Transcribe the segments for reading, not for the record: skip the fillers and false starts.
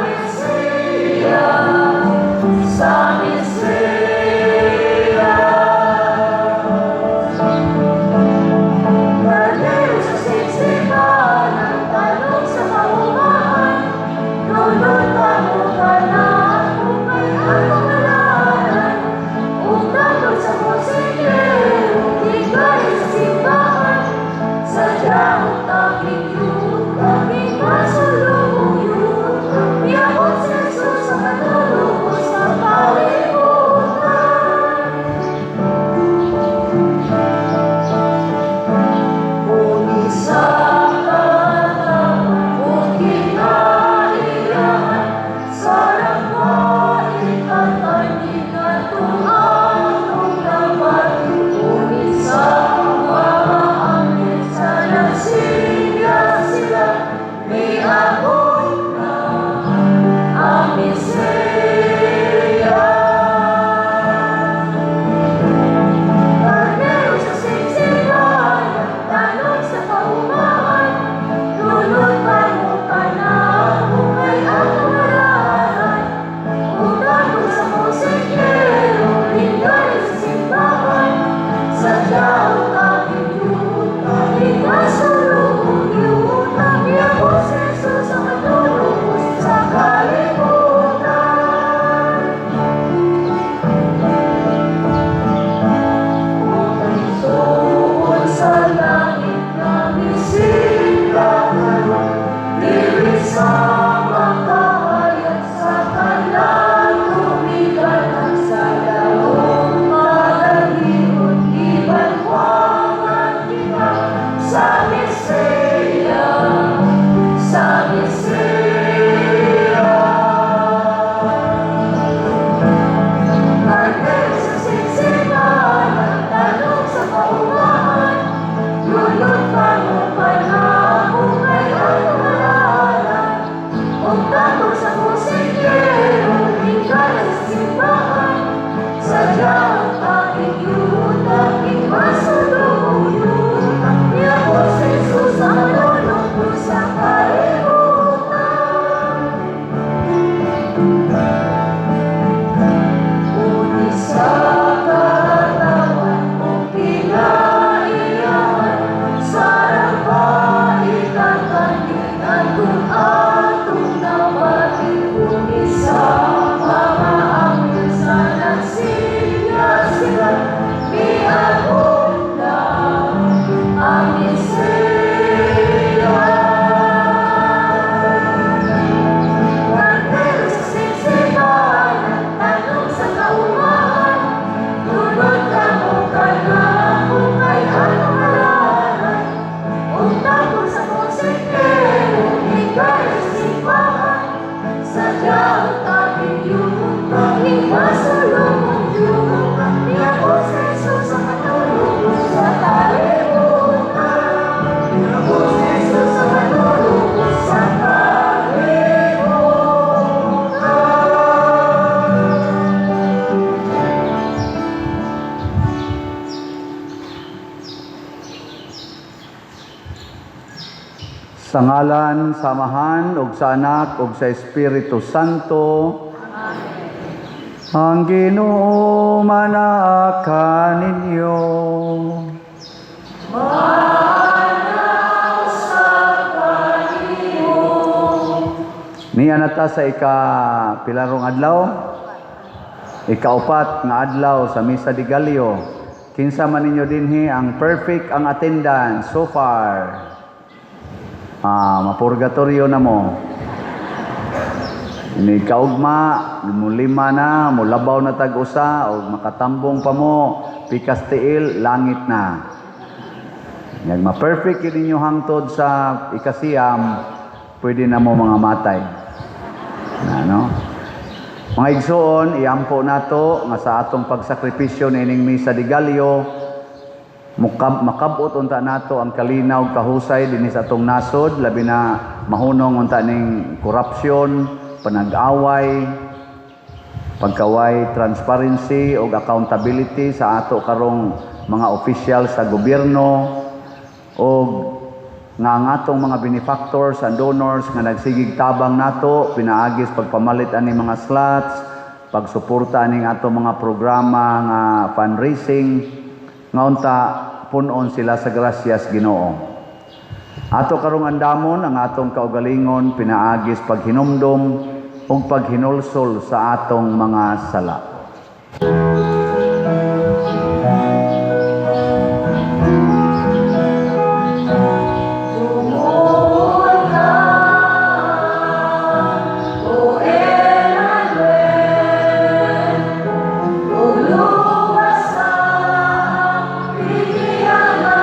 Mesiya, sa Mesiya. Karnero sa siksikan, tanong sa kaumahan, Lulod mo ka na, kung may atong alanan, ug takod sa konsehero, higay sa simbahan, Sadya og tabing yuta, masulubong yuta, Miabot si Jesus sa manlulubos sa kalibutan. Ug sa katawan ug kinaiyahan, Sarang maikatanding atong atong nabati, Ngunit sa mga anghel sa nagsilya sila, Miabot na ang Mesiya. Karnero sa siksikan, tanong sa kaumahan, Lulod pa mo ka na, kung may atong alanan, Ug takod sa konsehero, lingay sa simbahan, Sadya og tabing yuta, masulubong yuta, Miabot si Jesus sa manlulubos sa kalibutan. Suod sa langit nga misika karon, diri sa makahayag sa kalan sa daong kadaliron, gibanwangan kita sa Mesiya, sa Mesiya. Karnero sa siksikan, tanong sa kaumahan, Lulod pa mo pa na, kung may atong alanan, Ug takod sa konsehero, higay sa simbahan, Sadya og tabing yuta, masulubong yuta, Miabot si Jesus sa manlulubos sa kalibutan. Ngunit sa katawan ug kinaiyahan, Sarang maikatanding atong atong nabati, Ngunit sa mga anghel sa nagsilya sila, Miabot na ang Mesiya. Karnero sa siksikan, tanong sa kaumahan, Lulod ka mo ka na, kung may atong alanan, Ug takod sa konsehero, higay sa simbahan, Sadya og tabing yuta, masulubong yuta, Miabot si Jesus sa manlulubos sa kalibutan. Miabot si Jesus sa manlulubos sa kalibutan. Sa ngalan sa Amahan ug sa Anak ug sa Espiritu Santo. Ang Ginoo manaa kaninyo. Manaa usab kanimo. Niya na ta sa ika pilarong adlaw? Ikaupat nga adlaw sa Misa de Gallo. Kinsa man ninyo dinhi ang perfect ang attendance so far? Mapurgatorio na mo. Ini kaugma, mulima na, mulabaw na tag-usa, o makatambong pa mo, pikas tiil, langit na. Yang ma-perfect yun ninyo hangtod sa ikasiyam, pwede na mo mga matay. Na, no? Mga igsoon, iampo nato nga sa atong pagsakripisyo niining Misa de Gallo, makabot unta nato ang kalinaw ug kahusay dinhi sa atong nasod, labi na mahunong unta ning korupsyon, panag-away, pagkaway transparency ug accountability sa ato karong mga official sa gobyerno ug Nga ang atong mga benefactors and donors nga nagsigig tabang nato pinaagis pagpamalit ani mga slots, pagsuporta aning atong mga programa nga fundraising, nga unta punon sila sa grasyas Ginoo. Ato karong andamon ang atong kaugalingon pinaagis paghinumdom ug paghinulsol sa atong mga sala. Tumuod ka, O Emmanuel, ug luwasa ang nga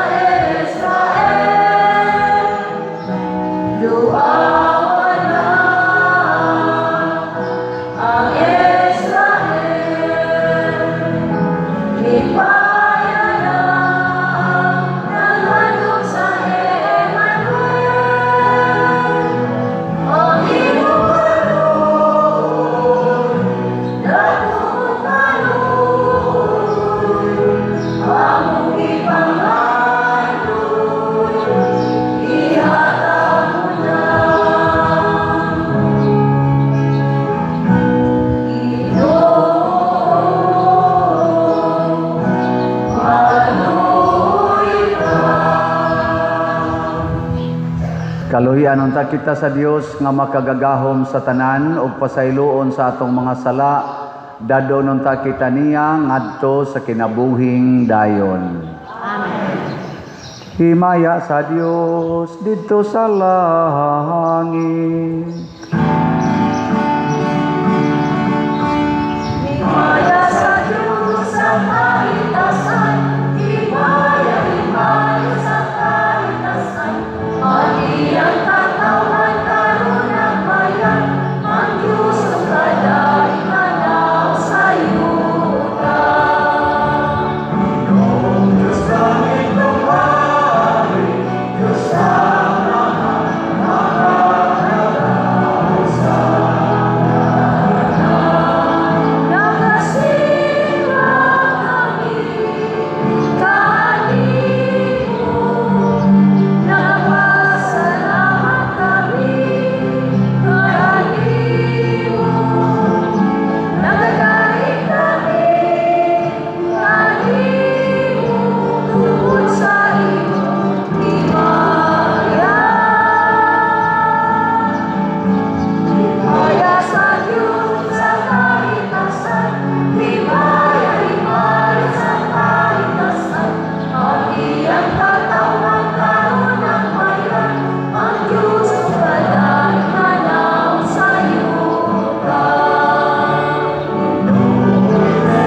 Israel. Duawa na ang Israel, lipaya na naghandom sa Emmanuel. Ang imong kaluoy, dako kaluoy, among gipangandoy, ihatag mo na. Ginoo, maluoy ka. Kaluhian unta kita sa Dios nga makagagahom sa tanan ug pasayloon sa atong mga sala, dadon unta kita niya ngadto sa kinabuhing dayon. Amen. Himaya sa Dios didto sa langit. Himaya sa Diyos sa kahitasan, himaya, himaya sa kahitasan. Ang iyang katawhan karon nagbayag, ang Diyos ang kadaiman sa yuta. Diyos langit ng hari, Diyos Amahan, makakadako sa Nagasimba kami kanimo, nagpasalamat kami kanimo, nagadaig kami kanimo tungod sa imong himaya. Himaya sa Diyos sa kahitasan, himaya, himaya sa kahitasan. Ang iyang katawhan karon nagbayag, ang Diyos ang kadaiman sa yuta.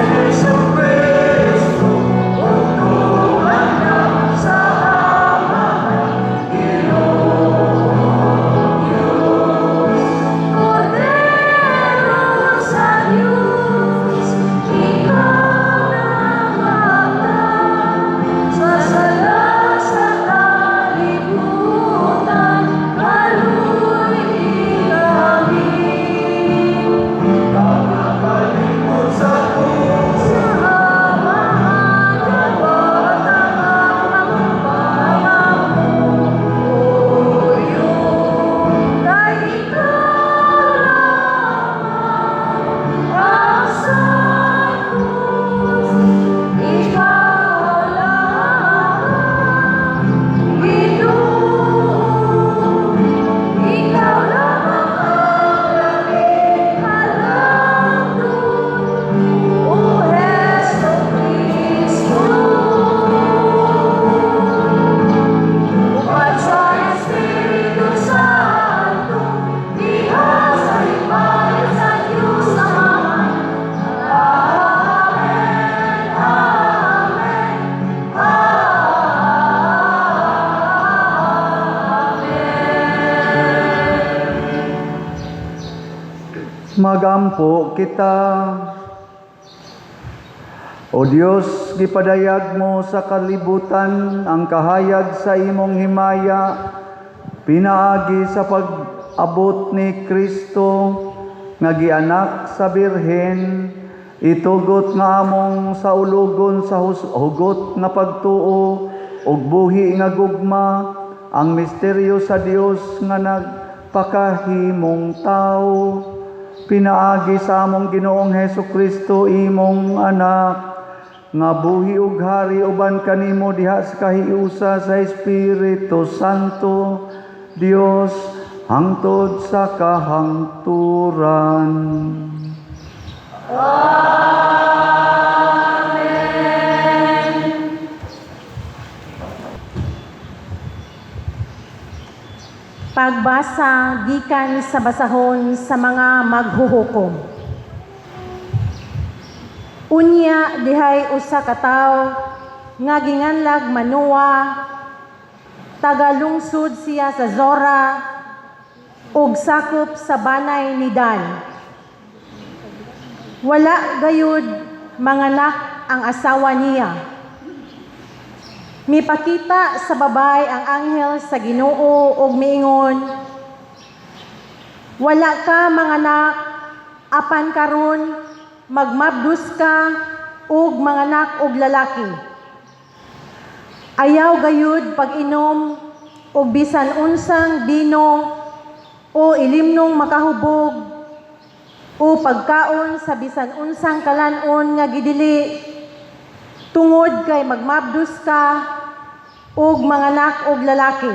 Jesu Kristo, Utuhan na sa Amahan, Ginoong Diyos. Kordero sa Diyos, ikaw namatay sa sala sa kalibutan, kaluy-i kami. Nakalimot sa krus, Sa Amahan, ang pangamuyo. Kay ikaw lamang ang santos, ikaw lamang Ginoo, ikaw lamang ang labing halangdon, O Hesu Kristo. Uban sa Espiritu Santo, diha sa himaya sa Diyos Amahan. Amen, Amen, Amen. Magampo kita. O Dios, gipadayag mo sa kalibutan ang kahayag sa imong himaya, pinaagi sa pag-abot ni Kristo nga gianak sa Birhen. Itugot nga among saulugon sa hugot nga pagtuo ug buhi nga gugma. Ang misteryo sa Dios nga nagpakahimong tao pinaagi sa among Ginoong Hesus Kristo, imong anak, nga buhi ug hari uban kanimo diha sa kahiusa sa Espiritu Santo, Dios, hangtod sa kahangturan. Pagbasa gikan sa basahon sa mga maghuhukom. Unya dihay usa ka tawo nga ginganlag Manoa, taga lungsod siya sa Zora ug sakop sa banay ni Dan. Wala gayud manganak ang asawa niya. Mipakita sa babay ang anghel sa Ginoo ug miingon, "Wala ka manganak, apan karon magmabdus ka ug manganak og lalaki. Ayaw gayud pag-inom og bisan unsang bino o ilimnong makahubog o pagkaon sa bisan unsang kalan-on nga gidili, tungod kay magmabdus ka ug manganak og lalaki.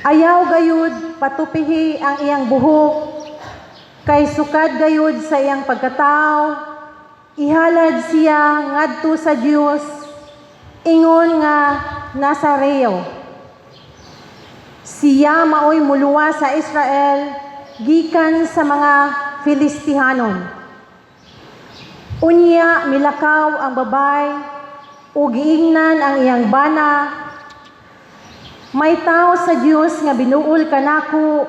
Ayaw gayud patupihi ang iyang buhok, kay sukad gayud sa iyang pagkatao ihalad siya ngadto sa Dios ingon nga Nasareo. Siya maoy muluwas sa Israel gikan sa mga Filistihanon." Unya milakaw ang babay ug giingnan ang iyang bana, "May tawo sa Dios nga binuol kanako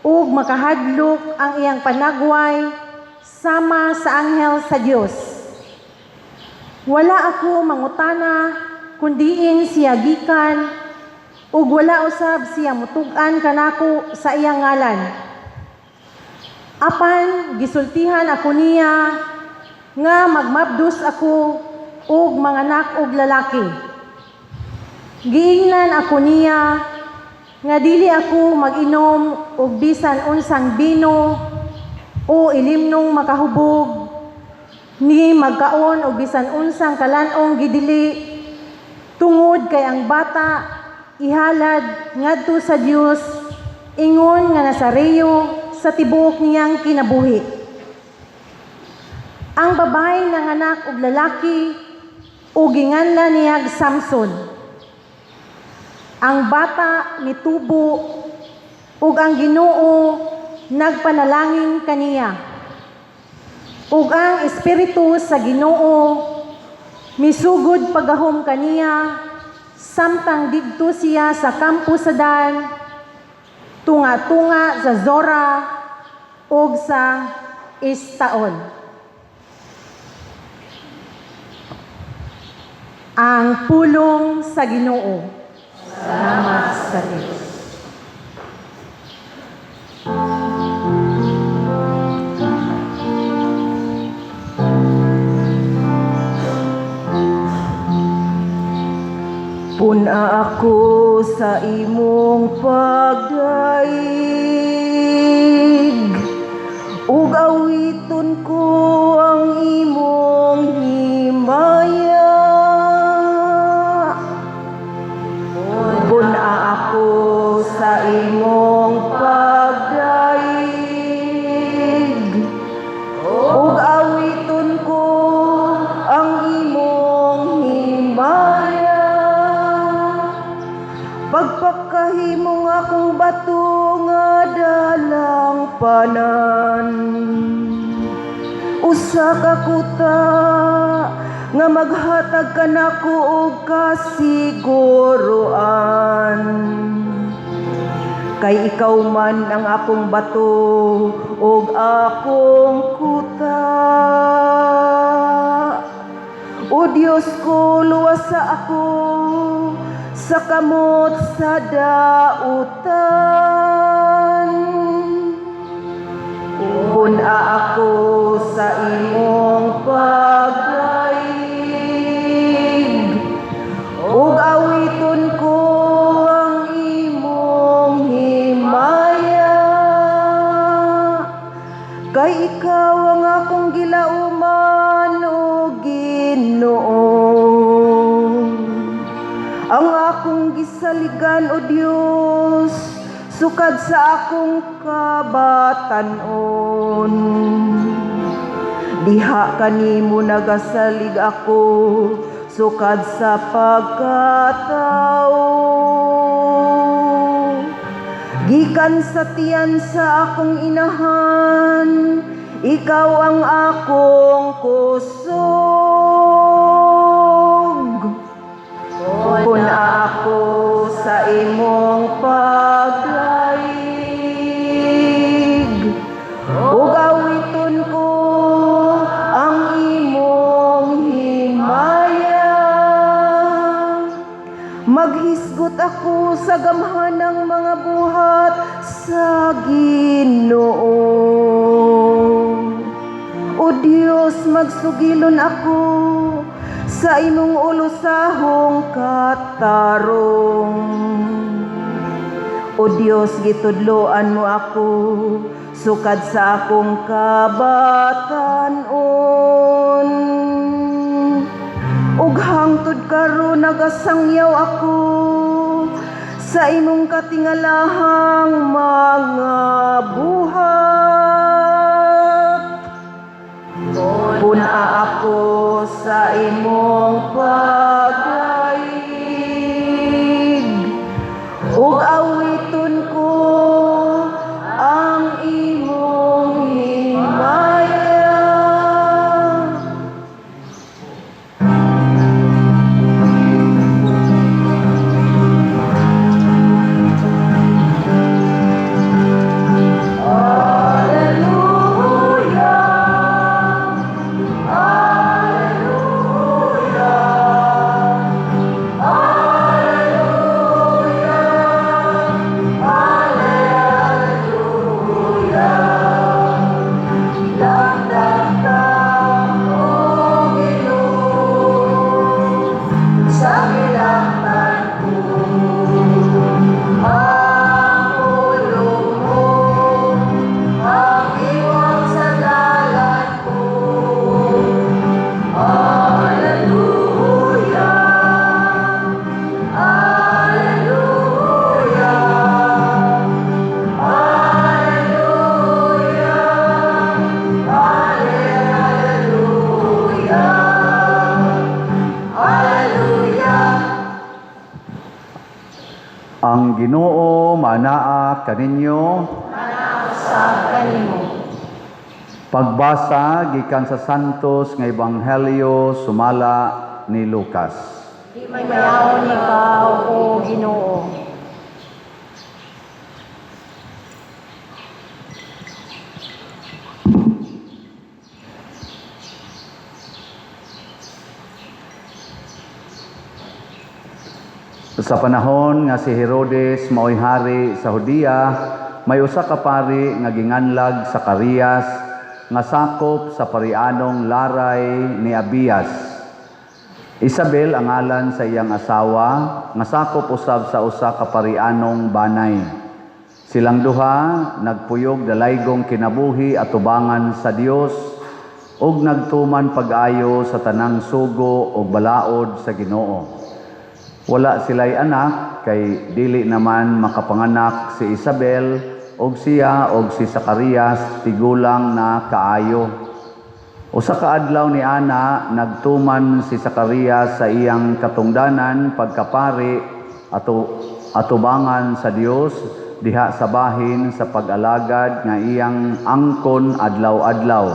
ug makahadlok ang iyang panagway sama sa anghel sa Dios. Wala ako mangutana kung diin siya gikan ug wala usab siya mutug-an kanako sa iyang ngalan. Apan gisultihan ako niya nga magmabdus ako ug manganak og lalaki. Giingnan ako niya nga dili ako mag-inom og bisan unsang bino o ilimnong makahubog ni magkaon og bisan unsang kalan-ong gidili, tungod kay ang bata ihalad ngadto sa Dios ingon nga Nasareo sa tibuok niyang kinabuhi." Ang babae nanganak og lalaki ug ginganlan niyag Samson. Ang bata mitubo ug ang Ginoo nagpanalangin kaniya. Ug ang espiritu sa Ginoo misugod paggahom kaniya samtang didto siya sa kampo sa Dan, tunga-tunga sa Zora ug sa Estaol. Ang pulong sa Ginoo. Salamat sa Diyos. Pun-a ako sa imong pagdaig ug awiton ko ang imong himaya. Pun-a ako sa imong pagdaig ug awiton ko ang imong himaya. Pagpakahimong akong bato nga dalangpanan, usa ka kuta nga maghatag kanako og kasiguroan. Kay ikaw man ang akong bato ug akong kuta. O Dios ko, luwasa ako sa kamot sa dautan. Pun-a ako sa imong pagdaig ug awiton ko Kay ikaw ang akong gilauman, o Ginoo. Ang akong gisaligan, o Dios, sukad sa akong kabatanon. Diha kanimo nagasalig ako, sukad sa pagkatao. Gikan sa tiyan sa akong inahan, ikaw ang akong kusog. Puna ako sa imong paglaig, ug awiton ko ang imong himaya. Maghisgot ako sa gamhanang mga buhat sa Ginoo. O Dios, magsugilon ako sa imong ulusahong katarong. O Dios, gitudloan mo ako sukad sa akong kabatanon. Ug hangtod karon nagasangyaw ako sa imong katingalahang mga buhat. Puna ako sa imong paglaig, ug awiton ko ang imong himaya. Alleluia, Alleluia, Alleluia, Alleluia. Langtang ka, O Ginoo, sa gilangtan ko. Ang pulong mo ang iwang sa dalan ko. Alleluia, Alleluia, Alleluia, Alleluia, Alleluia. Ang Ginoo manaa kaninyo. Sa kanimo. Pagbasa gikan sa Santos nga Ebanghelyo sumala ni Lucas. Himayaon ikaw, O Ginoo. Sa panahon nga si Herodes maoy hari sa Judea, may usa ka pari nga ginganlag sa Carias nga sakop sa parianong Laray ni Abias. Isabel ang ngalan sa iyang asawa nga sakop usab sa usa ka parianong banay. Silang duha nagpuyog dalaygong kinabuhi atubangan sa Dios ug nagtuman pag-ayo sa tanang sugo ug balaod sa Ginoo. Wala sila'y anak kay dili naman makapanganak si Isabel og siya og si Zacarias tigulang na kaayo. Usa ka adlaw ni Ana nagtuman si Zacarias sa iyang katungdanan pagkapari ato atubangan sa Dios diha sa bahin sa pag-alagad nga iyang angkon adlaw-adlaw.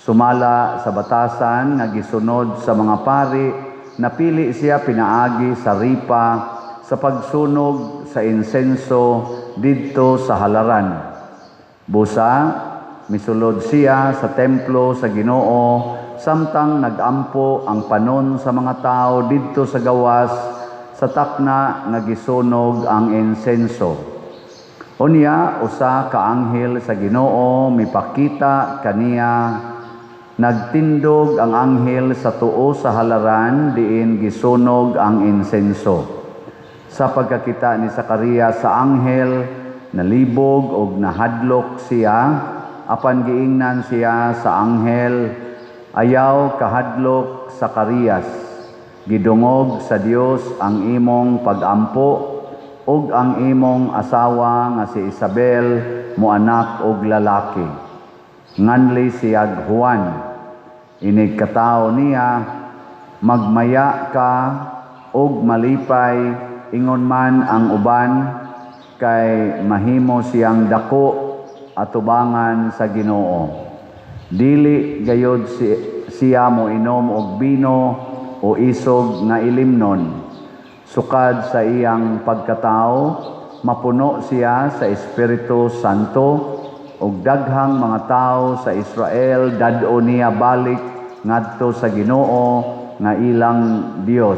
Sumala sa batasan nga gisunod sa mga pari, napili siya pinaagi sa ripa sa pagsunog sa insenso didto sa halaran. Busa, misulod siya sa templo sa Ginoo samtang nagampo ang panon sa mga tao didto sa gawas sa takna nga gisunog ang insenso. Unya usa ka anghel sa Ginoo mipakita kaniya. Nagtindog ang anghel sa tuo sa halaran diin gisunog ang insenso. Sa pagkakita ni Zacarias sa anghel, nalibog og nahadlok siya. Apan giingnan siya sa anghel, "Ayaw kahadlok, Zacarias. Gidungog sa Dios ang imong pagampo ug ang imong asawa nga si Isabel moanak og lalaki. Nganli siyag Juan. Inig katawo niya, magmaya ka ug malipay, ingon man ang uban, kay mahimo siyang dako atubangan sa Ginoo. Dili gayod siya mo inom og bino o isog nga ilimnon. Sukad sa iyang pagkatao, mapuno siya sa Espiritu Santo, ug daghang mga tawo sa Israel dad-o niya balik ngadto sa Ginoo nga ilang Dios.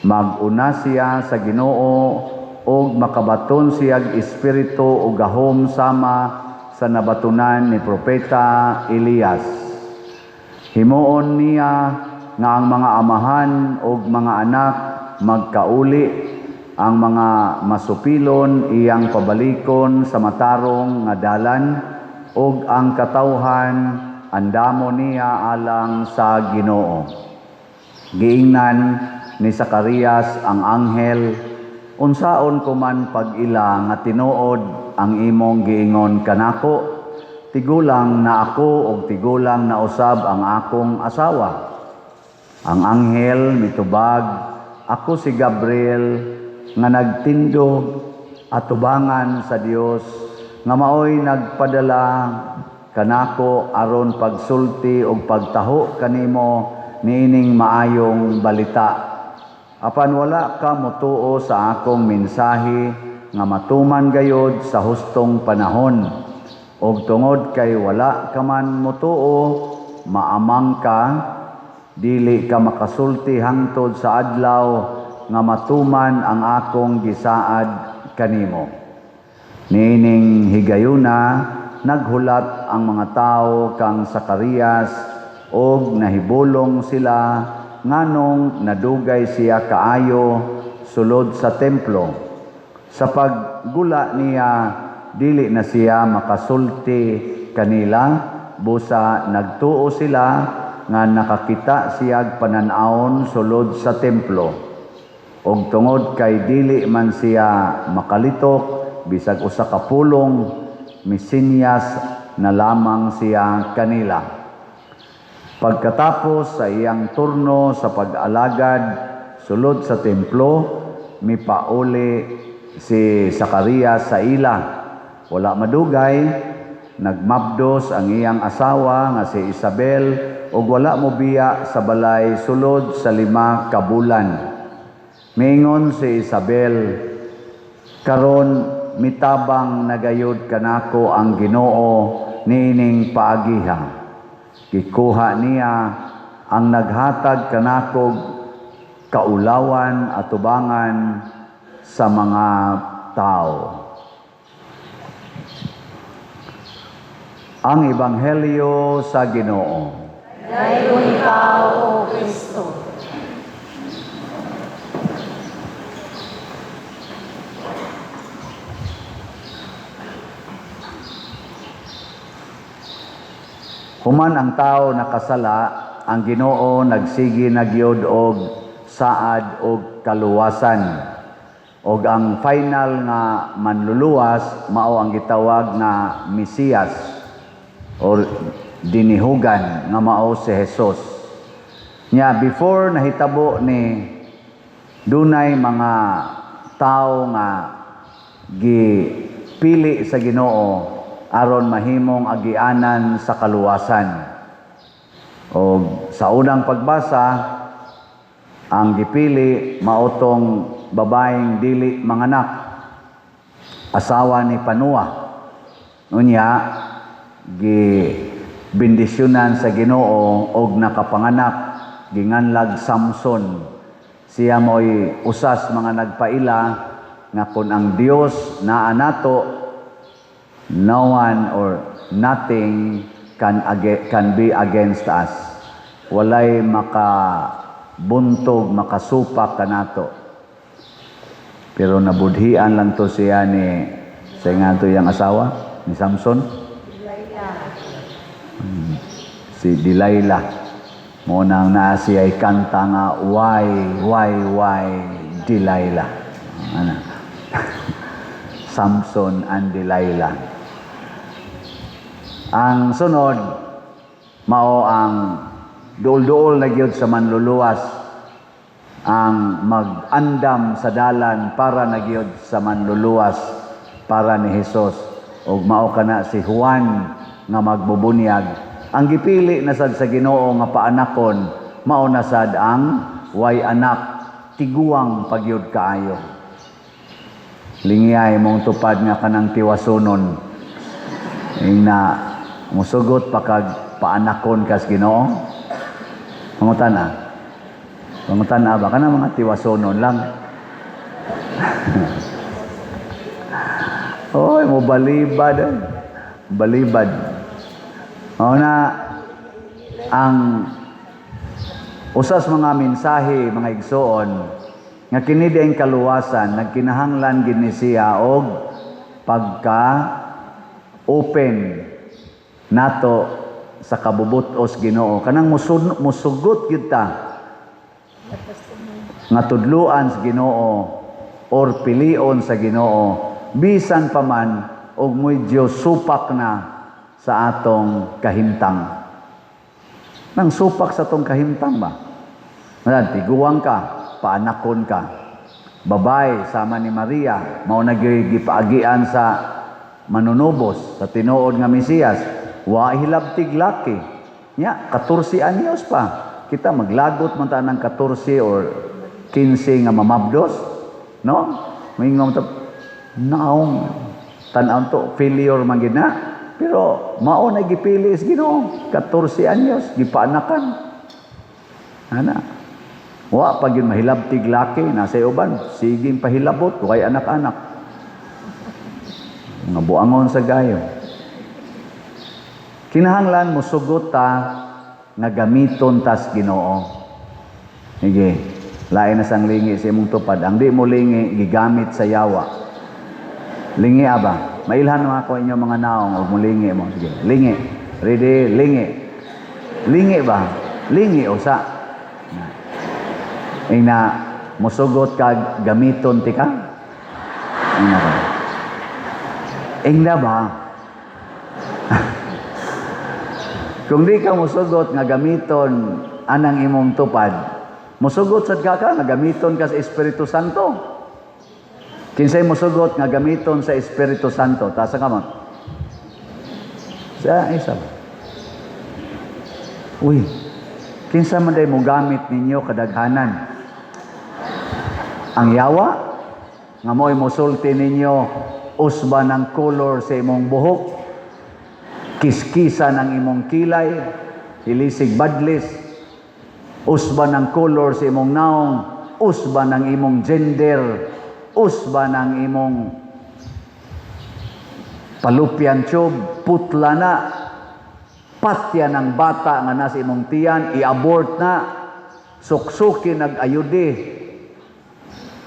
Mag-una siya sa Ginoo ug makabaton siyag espiritu ug gahom sama sa nabatunan ni propeta Elias. Himuon niya nga ang mga amahan ug mga anak magkauli, ang mga masupilon iyang pabalikon sa matarong nga dalan, ug ang katawhan andamo niya alang sa Ginoo." Giingnan ni Zacarias ang anghel, "Unsaon ko man pag-ila nga tinuod ang imong giingon kanako? Tigulang na ako ug tigulang na usab ang akong asawa." Ang anghel mitubag, "Ako si Gabriel nga nagtindog atubangan sa Dios nga maoy nagpadala kanako aron pagsulti ug pagtaho kanimo niining maayong balita. Apan wala ka motuo sa akong mensahe nga matuman gayod sa hustong panahon. Og tungod kay wala ka man motuo, maamang ka, dili ka makasulti hangtod sa adlaw nga matuman ang akong gisaad kanimo." Niining higayuna, naghulat ang mga tawo kang Zacarias og nahibulong sila nganong nadugay siya kaayo sulod sa templo. Sa paggula niya, dili na siya makasulti kanila, busa nagtuo sila nga nakakita siyag panan-awon sulod sa templo. Og tungod kay dili man siya makalitok bisag usa ka pulong, misinyas na lamang siya kanila. Pagkatapos sa iyang turno sa pag-alagad sulod sa templo, mipauli si Zacarias sa ila. Wala madugay, nagmabdos ang iyang asawa nga si Isabel ug wala mobiya sa balay sulod sa 5 ka bulan. Miingon si Isabel, "Karon mitabang nagayod kanako ang Ginoo niining paagiha. Gikuha niya ang naghatag kanakog kaulawan atubangan sa mga tao." Ang Ebanghelyo sa Ginoo. Dayon ikaw, O Kristo. Human ang tao nakasala, ang Ginoo nagsige na gyud og saad og kaluwasan. Og ang final nga manluluwas mao ang gitawag nga Mesiyas or dinihugan nga mao si Jesus. Nya before nahitabo ni, dunay mga tao nga gipili sa Ginoo aron mahimong agianan sa kaluwasan. O sa unang pagbasa, ang gipili maotong babaeng dili manganak, asawa ni Panua. Unya gibendisyonan sa Ginoo og nakapanganak, ginganlag Samson. Siya mo'y usas mga nagpaila nga kun ang Dios naa nato, no one or nothing can be against us. Walay makabuntog, makasupak kanato. Pero nabudhian lang to siya ni sa nga to iyang asawa ni Samson. Si Delilah. Mao nang naa siya ay kanta nga Why, Why, Why Delilah?" Ano? Samson and Delilah. Ang sunod, mao ang duol-duol na gyud sa manluluwas, ang mag-andam sa dalan para na gyud sa manluluwas, para ni Hesus, ug mao kana si Juan nga magbubunyag. Ang gipili na sad sa Ginoo nga paanakon, mao na sad ang way anak, tiguang pagyud kaayo. Lingiyay mong tupad nga kanang tiwasunon. Ingna, musugot pa kag paanakon kas Ginoo? Pangutan-a. Pangutan-a ba kana mga tiwasonon lang? Oy, mo balibad eh. Balibad. Mao na ang usas mga mensahe, mga igsoon, nga kini diayng kaluwasan nagkinahanglan gid ni siya og pagka open nato sa kabubut-os Ginoo, kanang musugot gyud ta nga tudluan sa Ginoo or pilion sa Ginoo, bisan pa man og medyo supak na sa atong kahimtang. Nang supak sa atong kahimtang ba? Madan, tiguang ka, paanakon ka. Babay, sama ni Maria, mao na gyud gipaagian sa manunubos, sa tinuod nga Mesiyas. Wa hilabtig laki. Nya, 14 anyos pa. Kita maglagot man ta ng 14 or 15 nga mamabdos. No? Moingon ta, naong tan-aw to, failure man gid na. Pero mao na gipili sa Ginoo, 14 anyos gipaanakan. Ana. Wa pa gyud mahilabtig laki, nasa uban, sige pahilabot, way anak-anak. Mga buangon sa gayo. Kinahanglan mosugot ta nga gamiton tas Ginoo. Sige, lain na sang lingi sa imong tupad. Ang di mo lingi, gigamit sa yawa. Lingi aba. Mailhan mo ako inyong mga naong og mulingi mo. Sige, lingi. Ready, lingi. Lingi ba? Lingi usa. Ingna musugot kag gamiton ti ka? Ingna ba? Ingna ba? Kung di ka musugot nga gamiton anang imong tupad, musugot sad ka ka nga gamiton ka sa Espiritu Santo. Kinsay musugot nga gamiton sa Espiritu Santo? Taas ang kamot. Sa isa ba? Uy, kinsa man day mo gamit ninyo kadaghanan? Ang yawa? Nga mo'y musulti ninyo usba ng color sa imong buhok, kiskisa ng imong kilay, hilisig badlis, usba ng color sa imong naong, usba ng imong gender, usba ng imong fallopian tube, putla na, patya ng bata nga nasa imong tiyan, i-abort na, suksuki nag-ayude,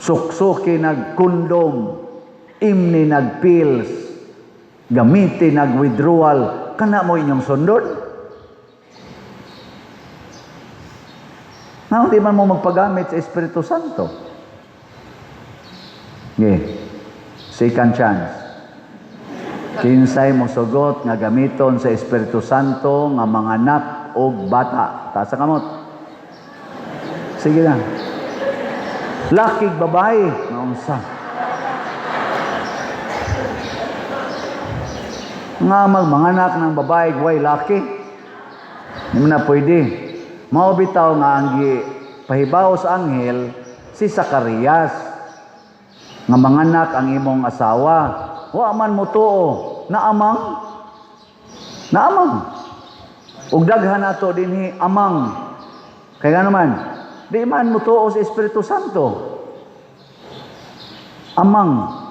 suksuki nag-kondom, imni nag-pills, gamiti nag-withdrawal, kana mo inyong sundon? Nga, di man mo magpagamit sa Espiritu Santo. Okay. Second chance. Kinsay mo sugot nga gamiton sa Espiritu Santo nga mga anak og bata. Taas ang kamot. Sige na. Lakig babae. Naunsa. Nga magmanganak ng babae, way laki. Hindi mo na pwede. Mao bitaw nga ang pahibaw sa anghel si Zacarias nga manganak ang imong asawa. Wa man mo tuo na amang. Naamang. Ug daghan nato dinhi amang. Kaya nga naman, di man mo tuo sa Espiritu Santo. Amang.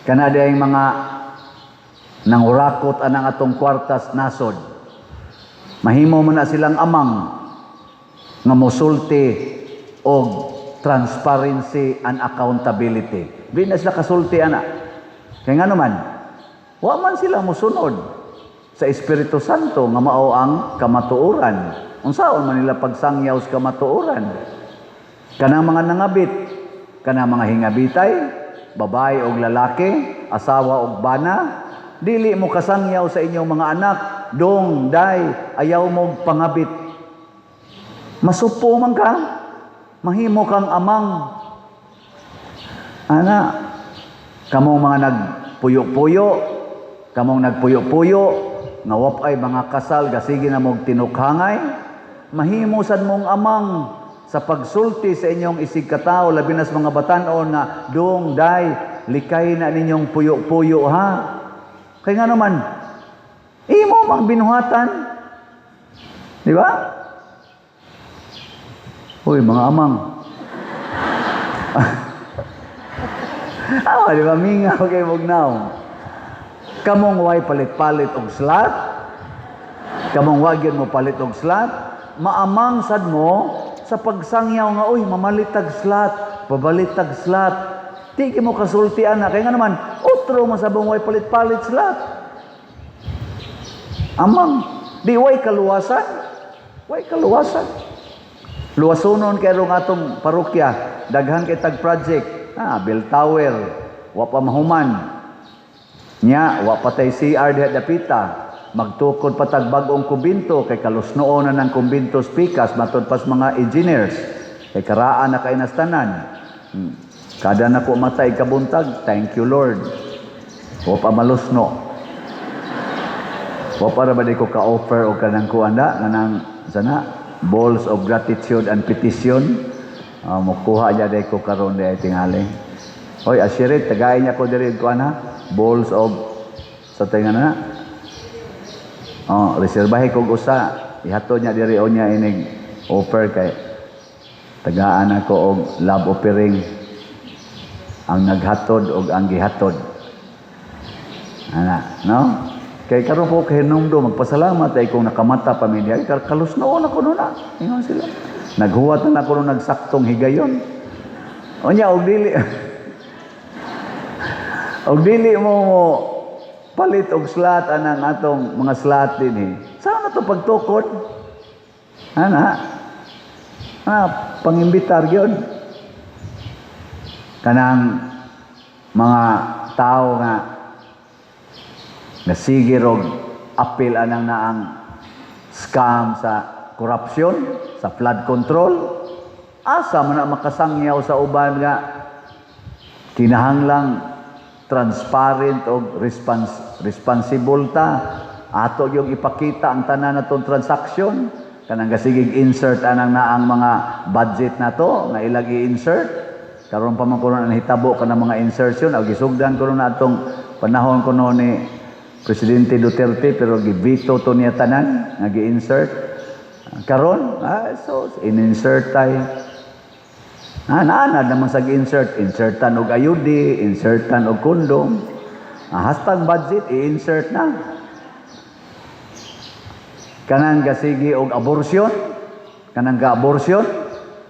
Kana diyang mga nangurakot anang atong kwartas nasod. Mahimo man na silang amang nga mosulti og transparency and accountability. Di na sila kasulti ana. Kaya nga naman, wa man sila mosunod. Sa Espiritu Santo nga mao ang kamatuoran. Unsaon man nila pagsangyaw sa kamatuoran? Kanang mga nangabit, kanang mga hingabitay, babae og lalaki, asawa og bana, dili mo kasangyaw sa inyong mga anak, dong, day, ayaw mo pangabit. Masupo man ka, mahimo kang amang. Ana, kamong mga nagpuyo-puyo, kamong nagpuyo-puyo, nga wapay mga kasal, gasige na mong tinukhangay, mahimo sad mong amang sa pagsulti sa inyong isig katao, labi na sa mga batanon nga, dong, day, likay na ninyong puyo-puyo, ha? Kaya nga naman, imo mang binuhatan. Di ba? Uy, mga amang. Ah, di ba? Mingaw kay mugnaw. Kamong way palit-palit og slut, kamong wa gyud mo palit og slut, maamang sad mo sa pagsangyaw nga, uy, mamalitag slut, pabalitag slut. Di mo kasulti ana, kay nga naman, otro masabong way palit-palit slut. Amang, di way kaluwasan, way kaluwasan. Luwasonon kay rong atong parokya, daghan kay tag project, bell tower, wa pa mahuman. Nya, wa pa tay CR diha dapita. Magtukod pa tag bag-ong kumbinto kay kalusnoon na ng kumbinto pikas matud pas mga engineers. Kay karaan na kay nastanan. Kada na ko matay kabuntag, thank you, Lord. Wa pa malusno. Wa pa ra ba di ko ka-offer og kanang kuan da, kanang sana balls of gratitude and petition. Mokuha niya day ko karon di ay tingali. Hoy, ashirit, tagay niya ko diri kuan ha. Balls of sa tinga na. Oh, reserbahe kog usa. Ihatod niya diri o niya inig offer kay tagaan ako og love offering, ang naghatod og ang gihatod. Ana, no? Kay karon ko kay hinumdum, magpasalamat ay kung nakamata pa mi diha, kalus noon ako noon na. Ingon sila. Naghuwat na ako nung nagsaktong higayon. Unya og dili mo palit og slut anang atong mga slut dinhi. Saan na to pagtukod? Ana. Ah, pangimbitar gyud. Kanang mga tao nga nasigir og apil anang naang scam sa korupsyon, sa flood control, asa man na makasangyaw sa uban nga kinahanglang transparent og responsible ta, ato yung ipakita ang tanan natong transaction, kanang gasigig insert anang naang mga budget nato nga ilag i-insert. Karon pa man kuno ang hitabo kanang mga insertion o gisugdan kuno na atong panahon kuno ni Presidente Duterte, pero gibito to niya tanan nga gi-insert. Karon so in-insert tay. Naanad naman sa gi-insert, insertan og IUD, insertan og condom. #budget i-insert na. Kanang gasigi og abortion, kanang ga-abortion,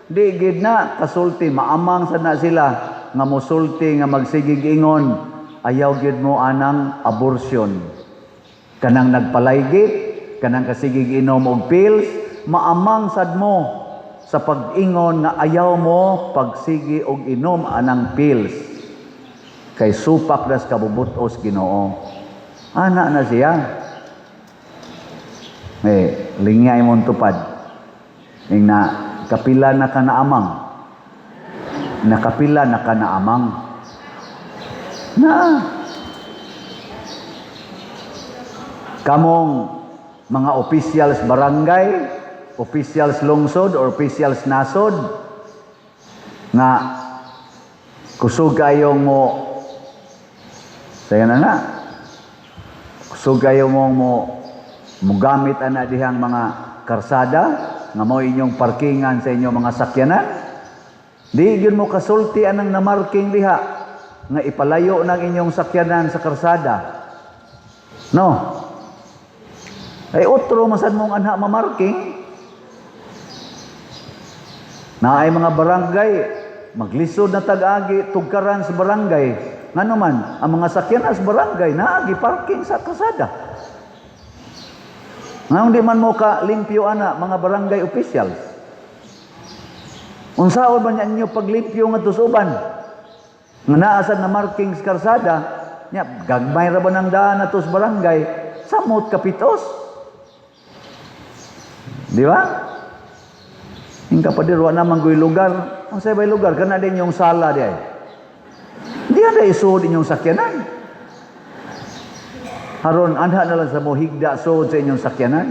di gid na kasulti, maamang sad na sila nga mosulti nga magsigig ingon, ayaw gid mo anang abortion. Kanang nagpalaygit, kanang kasigig inom og pills, maamang sad mo sa pag-ingon nga ayaw mo pagsigi og inom anang pills. Kay supak das kabubutos Ginoo. Ana na siya. Eh, lingya imong tupad. Ing na kapila na ka na amang. Nakapila na ka na amang. Na. Kamong mga officials barangay, officials lungsod or officials nasod nga kusog kayong mo saya na na kusog kayo mo mugamit ana dihang mga karsada nga mao inyong parkingan sa inyong mga sakyanan, di gyud mo kasulti anang namarking diha nga ipalayo ng inyong sakyanan sa karsada, no? Ay otro masad mong anha mamarking na ay mga barangay maglisod na tag-agi tugkaran sa barangay, ngano man ang mga sakyanan sa barangay naagi parking sa kasada. Nga di man mo ka limpyo ana, mga barangay officials? Unsaon ba niya ninyo paglimpyo nga uban? Nga naa sad na markings karsada, nya gagmay ra ba ng daan ato sa barangay, samot kapitos. Di ba? Ingon ka, "Pader, wa naman ko'y lugar." Ang ba'y lugar? Kana din yung sala di ay. Di na isuod inyong sakyanan. Haron, anha na lang sa mo higda suod sa inyong sakyanan.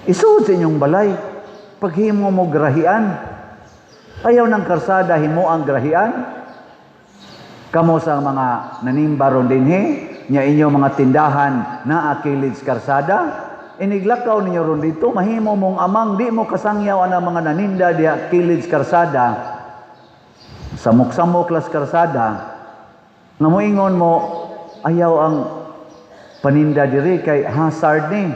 Isuod sa inyong balay. Paghimo mo grahian. Ayaw ng karsada, himo ang grahian. Kamo sa mga nanimba ron dinhi, nya inyo mga tindahan naa kilid sa karsada, iniglakaw ninyo ron dito, mahimo mong amang, di mo kasangyaw ang mga naninda diha kilid sa karsada, samok-samok las karsada, nga moingon mo, "Ayaw ang paninda diri kay hazard ni.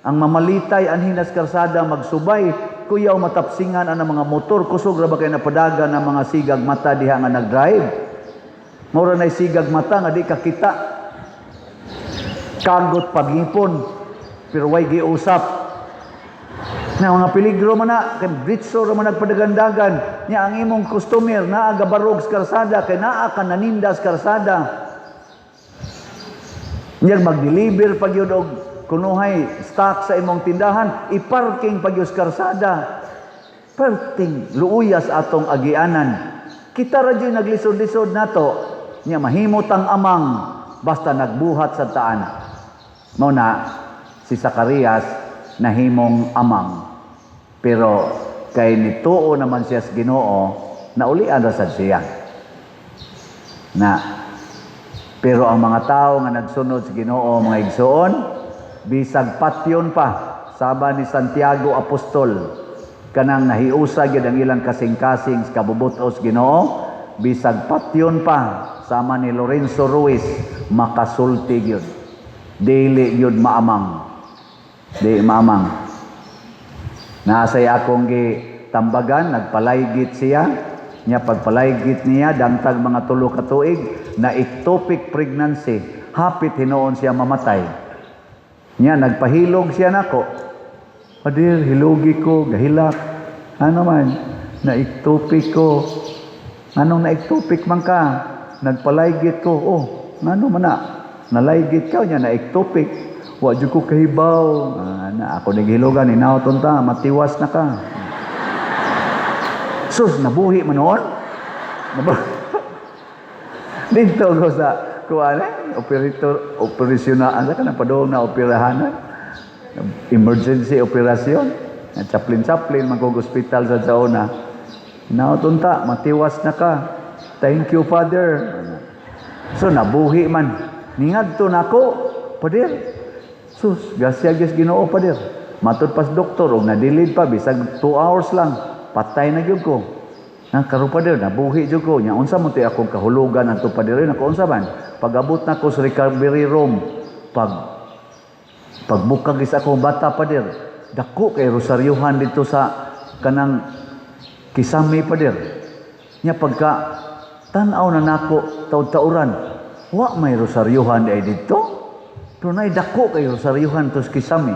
Ang mamalitay anhi nas karsada magsubay, kuyaw matapsingan ang mga motor, kusog ra ba kay napadagan ang mga sigag mata diha nga nagdrive?" Mura na'y sigag mata nga di ka kita. Kagot pagipon, pero way giusap. Na mga peligro man na, kay britso ra man nagpadagandagan. Nya ang imong customer naa gabarog sa karsada kay naa ka naninda sa karsada. Nya mag-deliver pag yun og kunuhay stock sa imong tindahan, i-parking pag yun sa karsada. Perting luuyas atong agianan. Kita ra gyud naglisod-lisod nato. Nya mahimot ang amang basta nagbuhat sa taana. Mao na si Zacarias nahimong amang. Pero kay nituo naman siya sa Ginoo, naulian ra sad siya. Na pero ang mga tao nga nagsunod sa Ginoo, mga igsoon, bisag patyon pa, saba ni Santiago Apostol, kanang nahiusa gyud ang ilang kasing-kasing sa kabubut-os Ginoo, bisag patyon pa, sama ni Lorenzo Ruiz, makasulti gyud. Dili gyud maamang. Di maamang. Naasay akong gi tambagan, nagpalaygit siya. Nya pagpalaygit niya, dangtag mga 3 ka tuig, na ectopic pregnancy, hapit hinuon siya mamatay. Nya nagpahilog siya nako. "Pader, hilugi ko, gahilak." "Ano man?" "Na ectopic ko." "Anong na ectopic man ka?" "Nagpalaygit ko." "Oh, ngano man na? Nalaygit ka, nya na ectopic." "Wa jud ko kahibaw." Ah, na ako naghilogan, "Hinaot unta, matiwas na ka." Sus, nabuhi man noon. Dito ko sa kuan eh, operator, operasyon na, asa ka na padung na operahanan. Emergency operasyon. Chaplain-chaplain, man kog ospital sa sauna. "Hinaot unta, matiwas na ka. Thank you, Father." So, nabuhi man. Ningadto nako, "Pader. Sus, grasya gyud Ginoo, Pader. Matud pas doktor, og nadilid pa, bisag 2 hours lang, patay na gyud ko. Nang karon, Pader, nabuhi jud ko. Nya unsa man to'y akong kahulugan adto, Pader?" "Nako, unsa man? Pag-abot nako sa recovery room, pagbukag is akong bata, Pader, dako kay rosaryuhan dito sa kanang kisame, Pader. Nya pagka tan-aw na nako taud-tauran, wa may rosaryuhan ay dito. Pero nay dako kay rosaryuhan to sa kisame."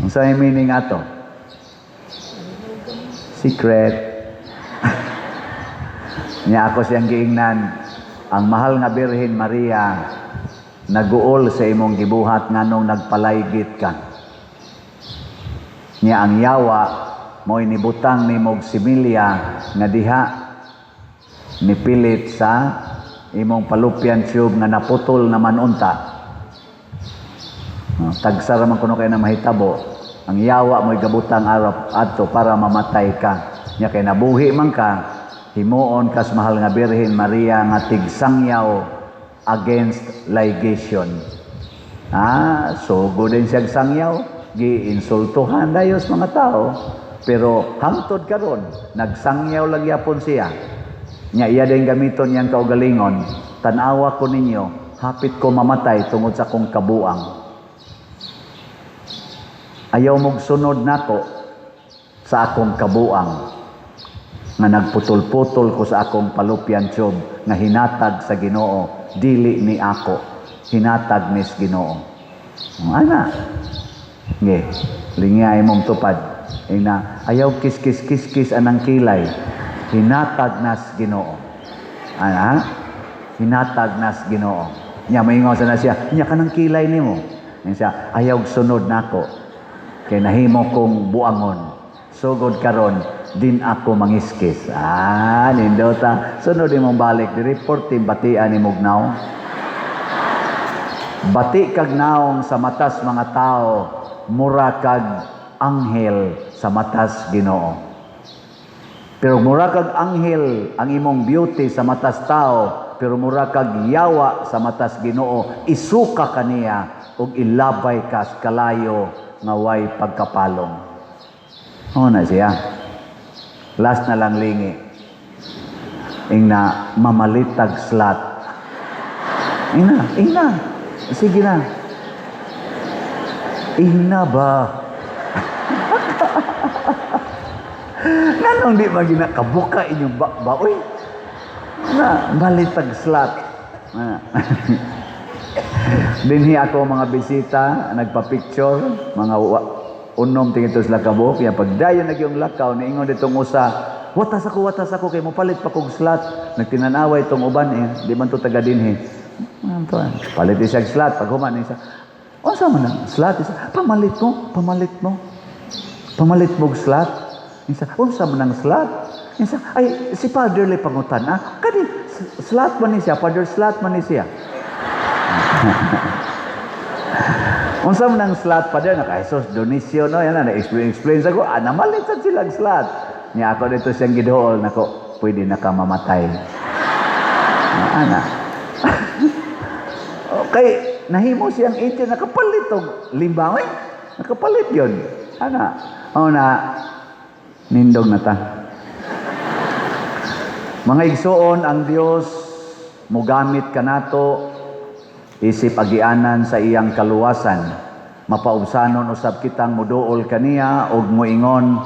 Unsa may meaning ato? Secret. Nya ako siyang giingnan, "Ang mahal nga Birhen Maria naguol sa imong gibuhat nganong nagpalaygit ka. Nya ang yawa mo'y nibutang nimog similya nga diha nipilit sa imong fallopian tube nga naputol naman unta." No, tagsa ra man kuno kay na mahitabo. Ang yawa mo'y gabutang arap adto para mamatay ka. Nya kay nabuhi man ka, himuon kas mahal nga Birhen Maria nga tigsangyaw against ligation. Ah, so din siya sangyaw, giinsultuhan dayos mga tao. Pero hangtod karon, nagsangyaw lang yapon siya. Nya iya din gamiton niyang kaugalingon, "Tan-awa ko ninyo, hapit ko mamatay tungod sa akong kabuang. Ayaw mong sunod nako sa akong kabuang nga nagputol-putol ko sa akong fallopian tube nga hinatag sa Ginoo, dili ni ako." Hinatag nis Ginoo. Ana. Nge, lingay mong tupad. Ina, ayaw kiss kiss kiss kiss anang kilay. Hinatag nas Ginoo. Ana? Hinatag nas Ginoo. Nya maingon sa na siya, nya kanang kilay nimo. Nya siya, ayaw sunod nako. Kay nahimo kong buangon. Sugod karon din ako mangiskis. Ah, nindota. Sunod imong balik diri porti batian ni Mugnaw. Bati kag naong sa matas mga tao, mura kag anghel sa matas Ginoo. Pero mura kag anghel ang imong beauty sa matas tao, pero mura kag yawa sa matas Ginoo, isuka kaniya ug ilabay ka sa kalayo nga way pagkapalong. O na siya. Last na lang lingi. Ingna mamalitag slut. Ingna, ingna. Sige na. Ingna ba? Nganong di magina kabuka inyong ba, ba uy? Na, malitag slut. Na. Dinhi ako mga bisita, nagpa-picture, mga unom tingito sila kabuok. Ya pagdayon na yung lakaw, niingon ditong usa, watas ako, kay mopalit pa kog slut. Nagtinanaway itong uban eh, di man to taga dinhi. Ano to, eh? Palit isang slut, pag human isa. Unsa man ang slut? Isa, pamalit mo, pamalit mo. Pamalit mo og slut. Isa, unsa man ang slut? Isa, ay, si Father le pangutan, ah, kani, slut man ni siya, Father slut man ni siya. Unsa man ang slut, Father? Naka Jesus Dionisio, no? Yan na, na-explain, explain sa ko, ah, namalit sad silang slut. Niya ako dito siyang gidool, nako, pwede na ka mamatay. Ah, ana. Okay, nahimo siyang agent, nakapalit og limba, eh. Nakapalit yun. Ana, o na, nindog na ta. Mga igsuon, ang Dios mugamit kanato isip agianan sa iyang kaluwasan. Mapaubsanon usab kitang muduol kaniya og muingon,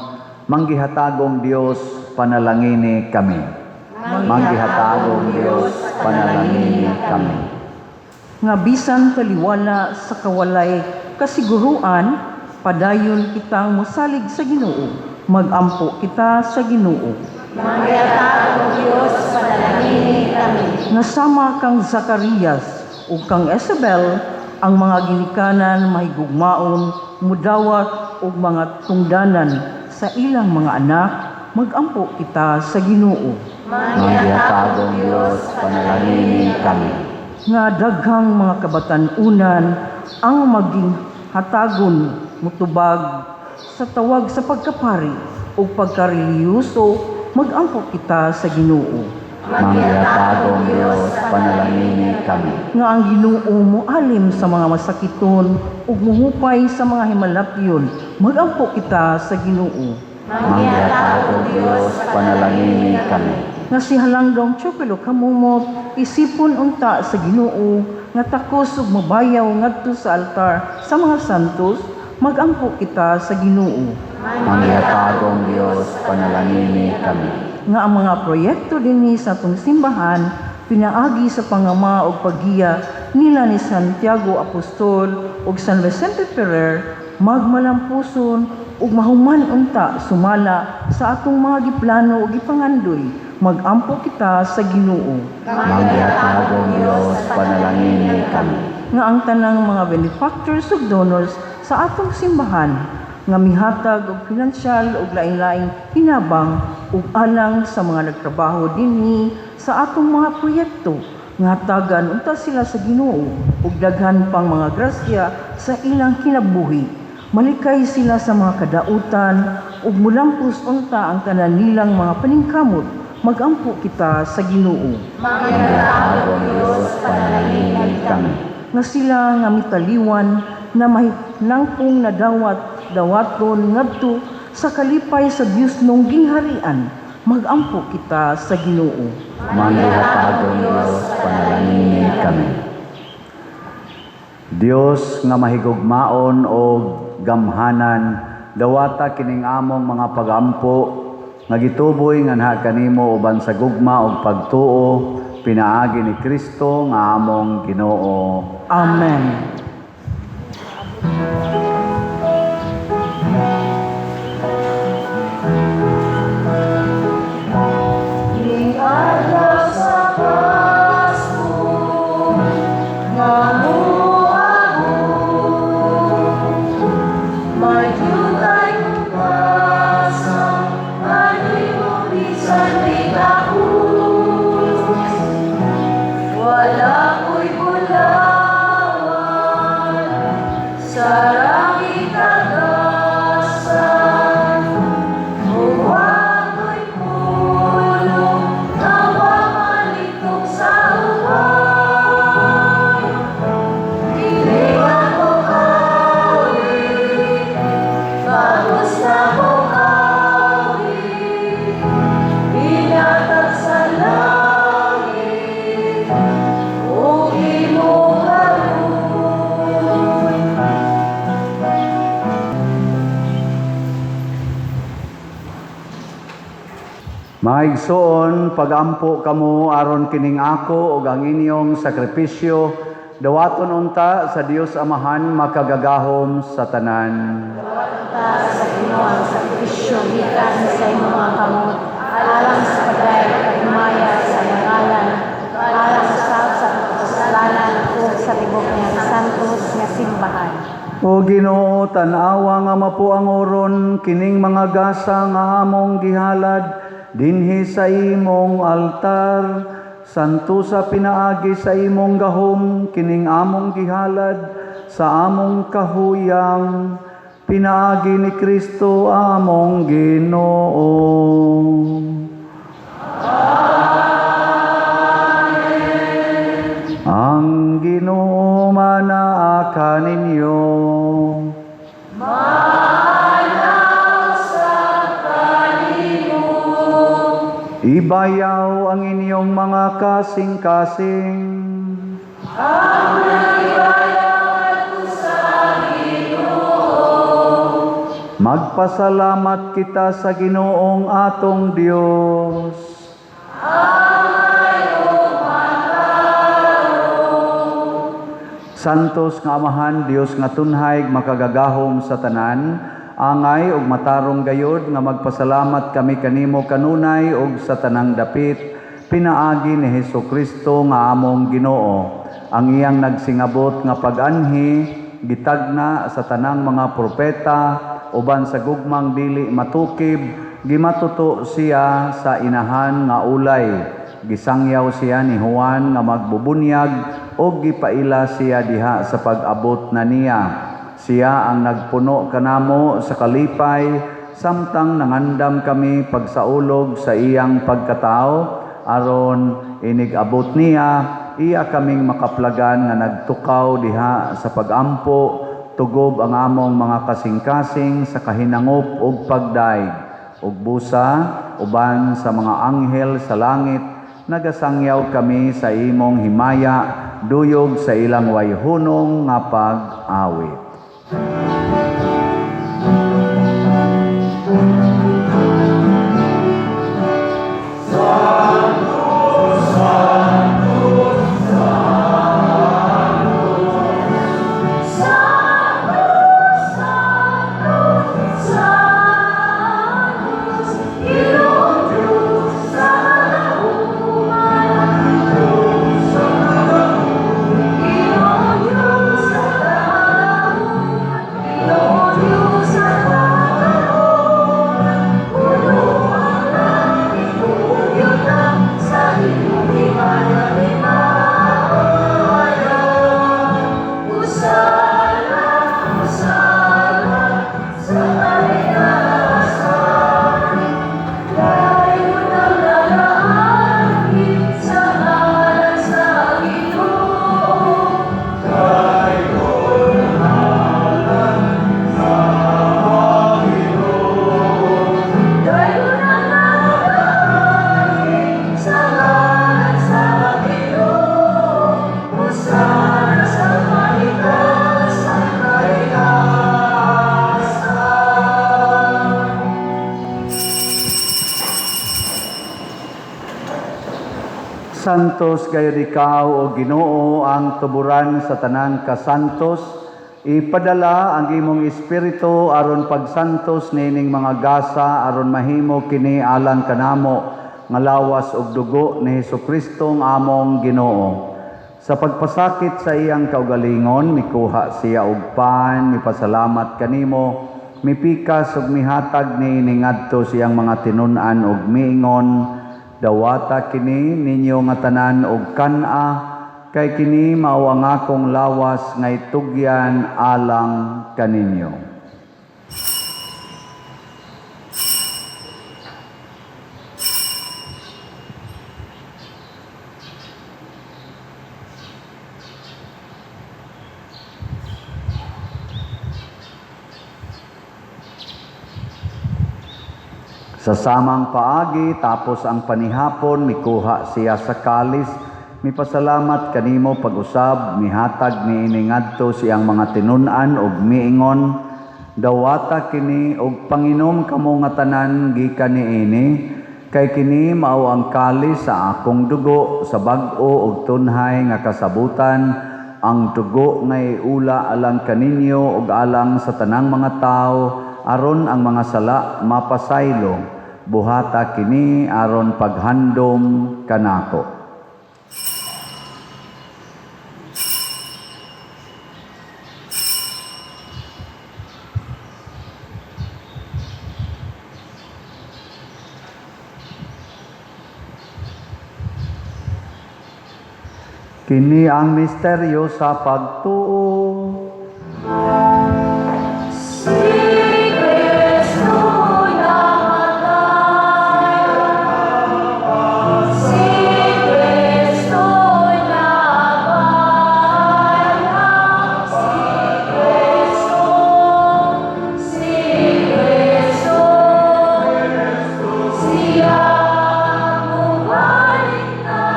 manggihatagong Dios, panalangini kami. Manggihatagong Dios, panalangini kami. Nga bisan taliwala sa kawalay kasiguruan, padayon kitang mosalig sa Ginoo. Magampo kita sa Ginoo. Manggihatagong Dios, panalangini kami. Nga sama kang Zacarias ug kang Isabel, ang mga ginikanan mahigugmaon, mudawat og mga tungdanan sa ilang mga anak, magampo kita sa Ginoo. Manggihatagong Dios, panalangini kami. Nga daghang mga kabatan-unan ang maging hatagon mutubag sa tawag sa pagkapari ug pagkarelihiyoso, magampo kita sa Ginoo. Manggihatagong Dios, panalangini kami. Nga ang Ginoo moalim sa mga masakiton ug muhupay sa mga himalapyon, magampo kita sa Ginoo. Manggihatagong Dios, panalangini kami. Nga si Halangdong Chupelo Camomot isipon unta sa Ginoo nga takos ug mabayaw ngadto sa altar sa mga santos, magampo kita sa Ginoo. Manggihatagong Dios, panalangini kami. Nga ang mga proyekto dinhi sa atong simbahan pinaagi sa pangama ug paggiya nila ni Santiago Apostol ug San Vicente Ferrer magmalampuson ug mahuman unta sumala sa atong mga giplano ug gipangandoy, magampo kita sa Ginoo. Manggihatagong Dios, panalangini kami. Nga ang tanang mga benefactors ug donors sa atong simbahan nga mihatag og pinansyal ug lain-laing hinabang ug alang sa mga nagtrabaho dinhi sa atong mga proyekto, nga hatagan unta sila sa Ginoo ug daghan pang mga grasya sa ilang kinabuhi, malikay sila sa mga kadautan ug mulampos unta ang tanan nilang mga paningkamot, magampo kita sa Ginoo. Manggihatagong Dios, panalangini kami. Nga sila nga mitaliwan na mahinangpong nadawat dawaton ngadto sa kalipay sa Dios nung gingharian, magampo kita sa Ginoo. Manggihatagong Dios, panalangini kami. Dios nga mahigugmaon og gamhanan, dawata kining among mga pagampo nga gituboy nganha kanimo uban sa gugma ug pagtuo. Pinaagi ni Kristo nga among Ginoo. Amen. Ning adlaw sa Pasko nga moabot, magyutay kong basa kanimo bisan ikaus. Wala ko'y bulawan sarang ikagasan. Ug wa ko'y pulong nga wa malitok sa uban. Dili ako awit, bagos na akong awit, Inatag sa langit, ug imo karon. Mga igsoon, pagampo kamo aron kining ako ug ang inyong sakripisyo, dawaton unta sa Dios Amahan makagagahom sa tanan. Ta sa Ginoo ang sakripisyo gikan sa imong mga kamot alang sa pagdayeg ug himaya sa iyang ngalan, alang sa kapuslanan ug sa tibok niyang santos nga simbahan. O Ginoo, tan-awa nga mapo ang oron kining mga gasa nga among gihalad dinhi sa imong altar. Santusa pinaagi sa imong gahom kining among gihalad sa among kahuyang, pinaagi ni Kristo among Ginoo. Ang Ginoo manaa kaninyo. Ibayaw ang inyong mga kasing-kasing. Magpasalamat kita sa Ginoong atong Dios. Santos nga Amahan, Dios nga tunhay, makagagahom sa tanan, angay ug matarong gayod nga magpasalamat kami kanimo kanunay ug sa tanang dapit, pinaagi ni Hesus Kristo nga among Ginoo. Ang iyang nagsingabot nga pag-anhi gitagna sa tanang mga propeta uban sa gugmang dili matukib, gimatuto siya sa inahan nga ulay. Gisangyaw siya ni Juan nga magbubunyag ug gipaila siya diha sa pag-abot na niya. Siya ang nagpuno kanamo sa kalipay samtang nangandam kami pagsaulog sa iyang pagkatao, aron inig-abot niya iya kaming makaplagan nga nagtukaw diha sa pagampo, tugob ang among mga kasing-kasing sa kahinangop ug pagdaig ug busa uban sa mga anghel sa langit nagasangyaw kami sa imong himaya duyog sa ilang wayhunong nga pag-awit. Santos, Santos, Santos, Ginoong Diyos sa kataungan. Ginoong Diyos sa kataungan, Ginoong Santos gayud ikaw, o Ginoo, ang tuburan sa tanang kasantos. Ipadala ang imong espiritu aron pagsantos niining mga gasa aron mahimo kini alang kanamo nga lawas ug dugo ni Hesukristo nga among Ginoo. Sa pagpasakit sa iyang kaugalingon, mikuha siya og pan, mipasalamat kanimo, mipikas ug mihatag niini ngadto sa iyang mga tinun-an ug miingon, "Dawata kini ninyo nga tanan og kan-a, kay kini mao ang akong lawas nga itugyan alang kaninyo." Sa samang paagi, tapos ang panihapon, mikuha siya sa kalis, mipasalamat kanimo pag-usab, mihatag niini ngadto sa iyang mga tinun-an ug miingon, "Dawata kini ug panginom kamo nga tanan gikan niini, kay kini mao ang kalis sa akong dugo sa bag-o ug tunhay nga kasabutan, ang dugo nga iula alang kaninyo ug alang sa tanang mga tawo aron ang mga sala mapasaylo. Buhata kini aron paghandom kanako." Kini ang misteryo sa pagtuo. Si Kristo namatay, si Kristo nabanhaw, si Kristo, si Kristo, siya mubalik na.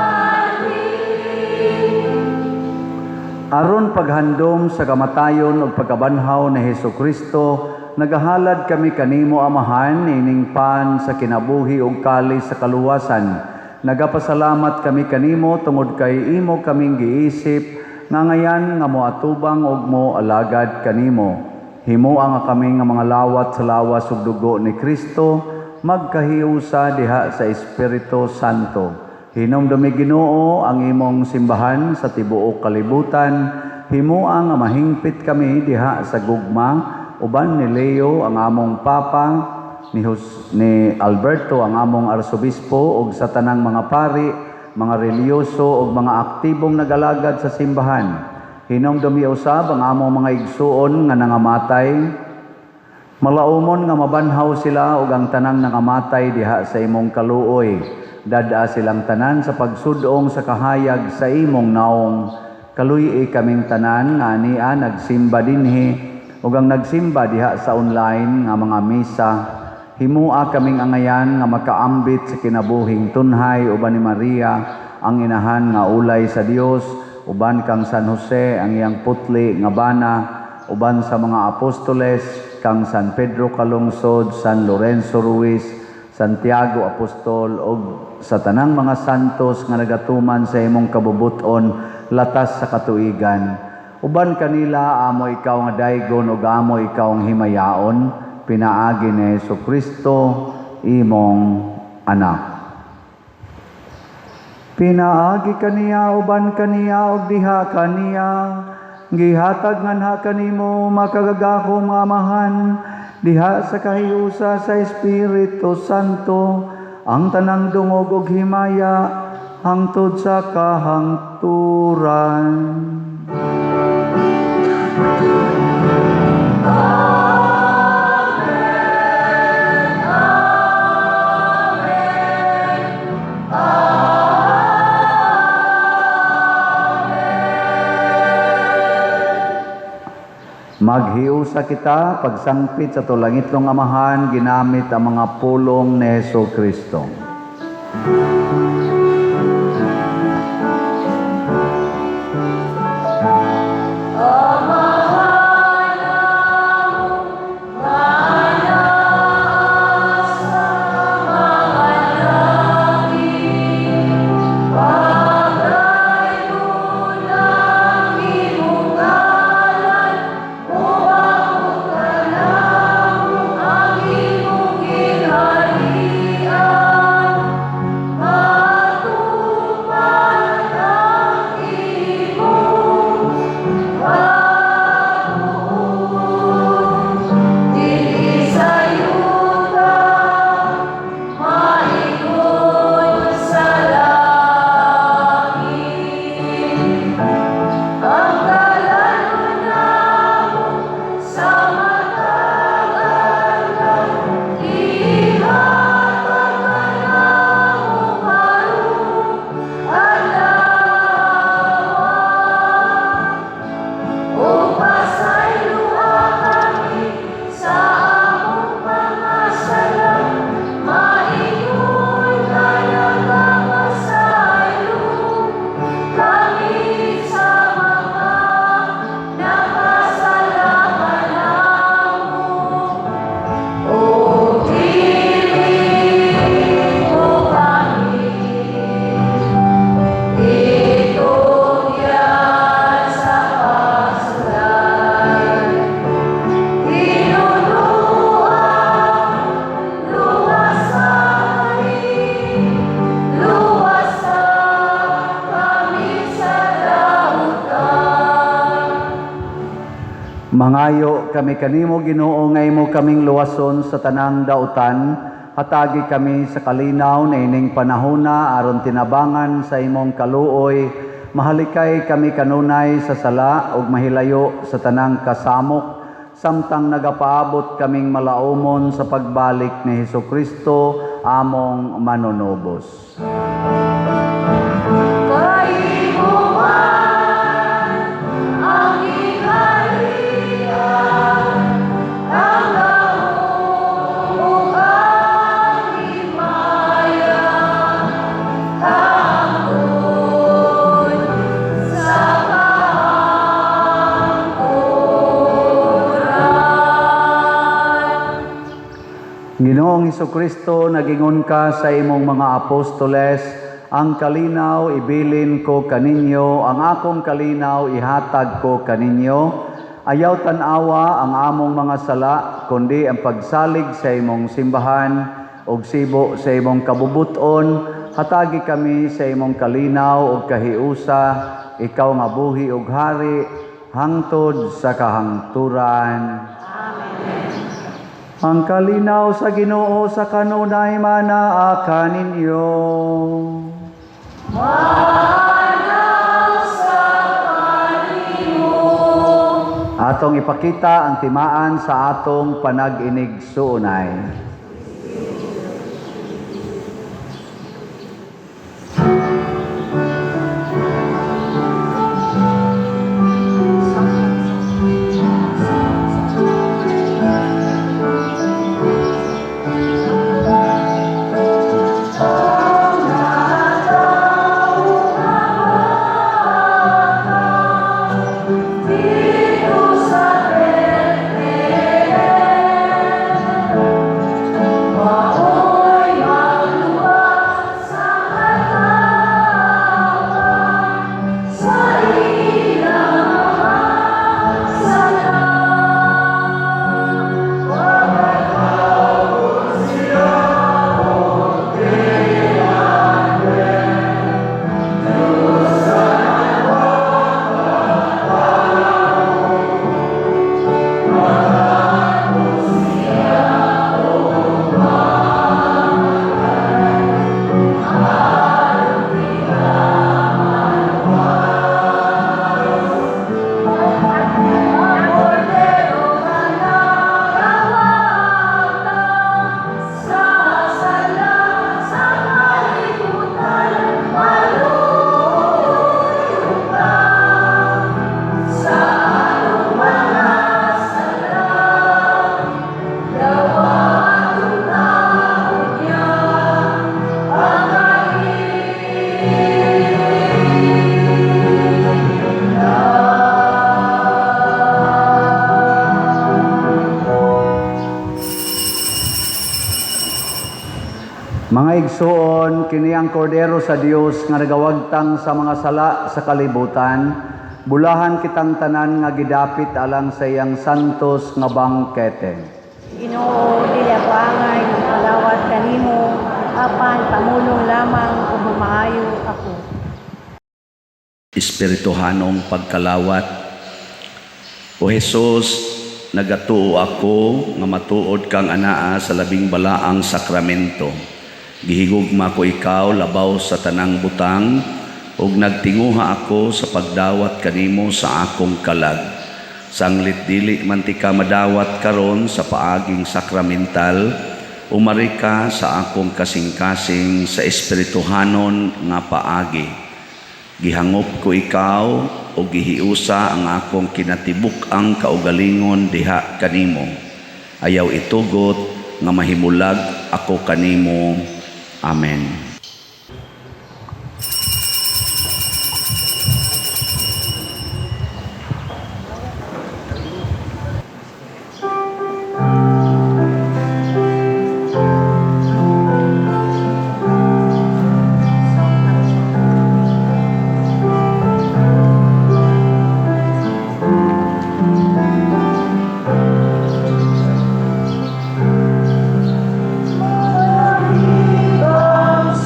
Aron paghandom sa kamatayon ug pagkabanhaw ni Hesukristo, nagahalad kami kanimo, Amahan, ining pan sa kinabuhi ug kalis sa kaluwasan. Nagapasalamat kami kanimo tungod kay imo kaming giisip nga ngayan nga moatubang ug mo alagad kanimo. Himoa nga kami nga mga lawat sa lawas ug dugo ni Kristo magkahiusa diha sa Espiritu Santo. Hinumdumi, Ginoo, ang imong simbahan sa tibuok kalibutan. Himoa nga mahingpit kami diha sa gugma uban ni Leo ang among Papa, ni Alberto ang among arsobispo ug sa tanang mga pari, mga relihiyoso ug mga aktibong nagalagad sa simbahan. Hinumdumi usab ang among mga igsuon nga nangamatay. Malaumon nga mabanhaw sila ug ang tanang nangamatay diha sa imong kaluoy. Dad-a silang tanan sa pagsudong sa kahayag sa imong naong. Kaluy-i kaming tanan nga ania nagsimba dinhi ug ang nagsimba diha sa online nga mga misa. Himua kaming angayan nga makaambit sa kinabuhing tunhay uban ni Maria ang inahan nga ulay sa Dios, uban kang San Jose ang iyang putli nga bana, uban sa mga apostoles kang San Pedro Calungsod, San Lorenzo Ruiz, Santiago Apostol ug sa tanang mga santos nga nagatuman sa imong kabubut-on latas sa katuigan. Uban kanila amo ikaw nga daygon ug amo ikaw ang himayaon pinaagi ni Hesukristo imong anak. Pinaagi kaniya, uban kaniya ug diha kaniya, gihatag nganha kanimo, makagagahom nga Amahan, diha sa kahiusa sa Espiritu Santo, ang tanang dungog ug himaya hangtod sa kahangturan. Maghiusa kita pagsangpit sa atong langitnong Amahan ginamit ang mga pulong ni Hesukristo. Amahan namo nga naa sa mga langit. Mangayo kami kanimo, Ginoo, nga imo kaming luwason sa tanang dautan. Hatagi kami sa kalinaw na ining panahona aron tinabangan sa imong kaluoy. Mahalikay kami kanunay sa sala ug mahilayo sa tanang kasamok samtang nagapaabot kaming malaumon sa pagbalik ni Hesus Kristo among manunubos. Kay imo man ang gingharian, ang gahom ug ang himaya, hangtod sa kahangturan. Ginoong Kristo, nagingon ka sa imong mga apostoles, "Ang kalinaw ibilin ko kaninyo, ang akong kalinaw ihatag ko kaninyo." Ayaw tan-awa ang among mga sala, kundi ang pagsalig sa imong simbahan ug sibo sa imong kabubuton, hatagi kami sa imong kalinaw ug kahiusa, ikaw nga buhi ug hari hangtod sa kahangturan. Ang kalinaw sa Ginoo sa kanunay manaa kaninyo. Manang sa kanimo. Atong ipakita ang timaan sa atong panag-inig-suunay. Dito sa Bethlehem, mao'y magluwas sa katawhan sa ilang mga sala. Ang kordero nga nagawagtang sa sala sa kalibutan, maluyong ka sa atong mga sala, dawaton ta unya ang Mga igsuon, kini ang kordero sa Dios nga nagawagtang sa mga sala sa kalibutan. Bulahan kitang tanan nga gidapit alang sa iyang santos nga bangkete. Ginoo, dili ako angay nga palawat kanimo, apan pamulong lamang ug mamaayo ako. Espirituhanong pagkalawat. O Jesus, nagatuo ako nga matuod kang anaa sa labing balaang sakramento. Gihigugma ko ikaw labaw sa tanang butang ug nagtinguha ako sa pagdawat kanimo sa akong kalag. Sanglit dili man tika madawat karon sa paaging sakramental, umari ka sa akong kasing-kasing sa espirituhanon nga paagi. Gihangop ko ikaw o gihiusa ang akong kinatibuk-ang kaugalingon diha kanimo. Ayaw itugot nga mahimulag ako kanimo. Amen. Ang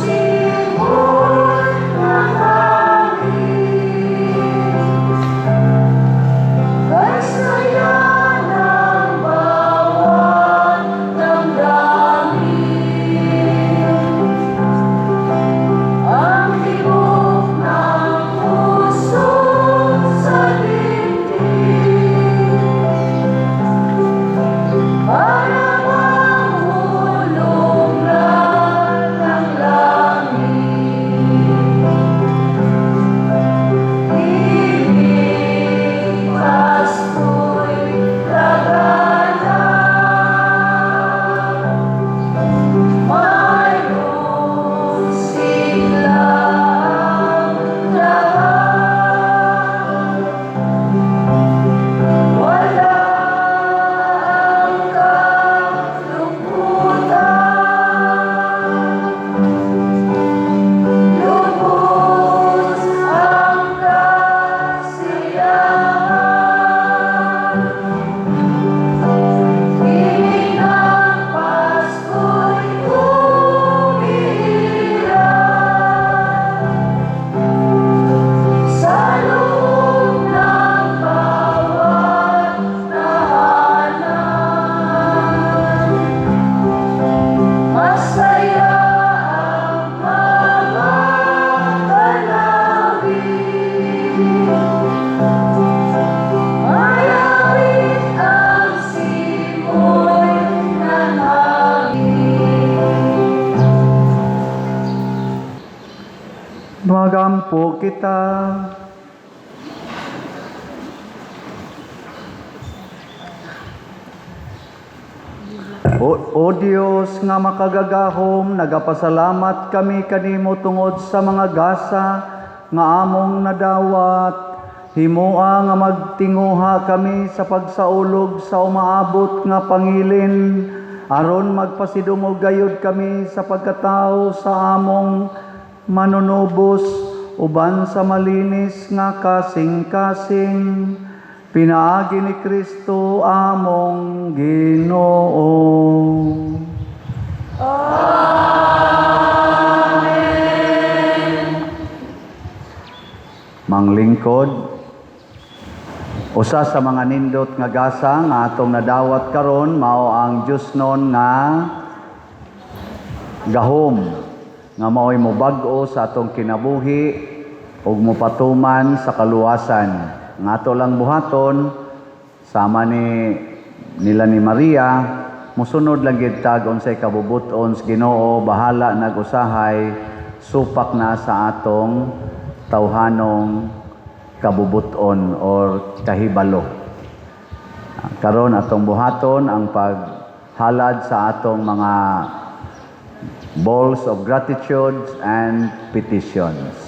Magampo kita. O Dios nga makagagahom, nagapasalamat kami kanimo tungod sa mga gasa nga among nadawat. Himoa nga magtinguha kami sa pagsaulog sa umaabot nga pangilin, aron magpasidungog gayud kami sa pagkatao sa among manunubos uban sa malinis nga kasing-kasing. Pinaagi ni Kristo among Ginoo. Amen. Manglingkod, usa sa mga nindot nga gasa nga atong nadawat karon mao ang Diyosnon nga gahom nga mao'y mobag-o sa atong kinabuhi ug mopatuman sa kaluwasan. Nga ato lang buhaton sama ni nila ni Maria, musunod lang gid tag unsay kabubut-on sa Ginoo, bahala nag-usahay supak na sa atong tawhanong kabubuton or kahibalo. Karon atong buhaton ang paghalad sa atong mga bowls of gratitude and petitions.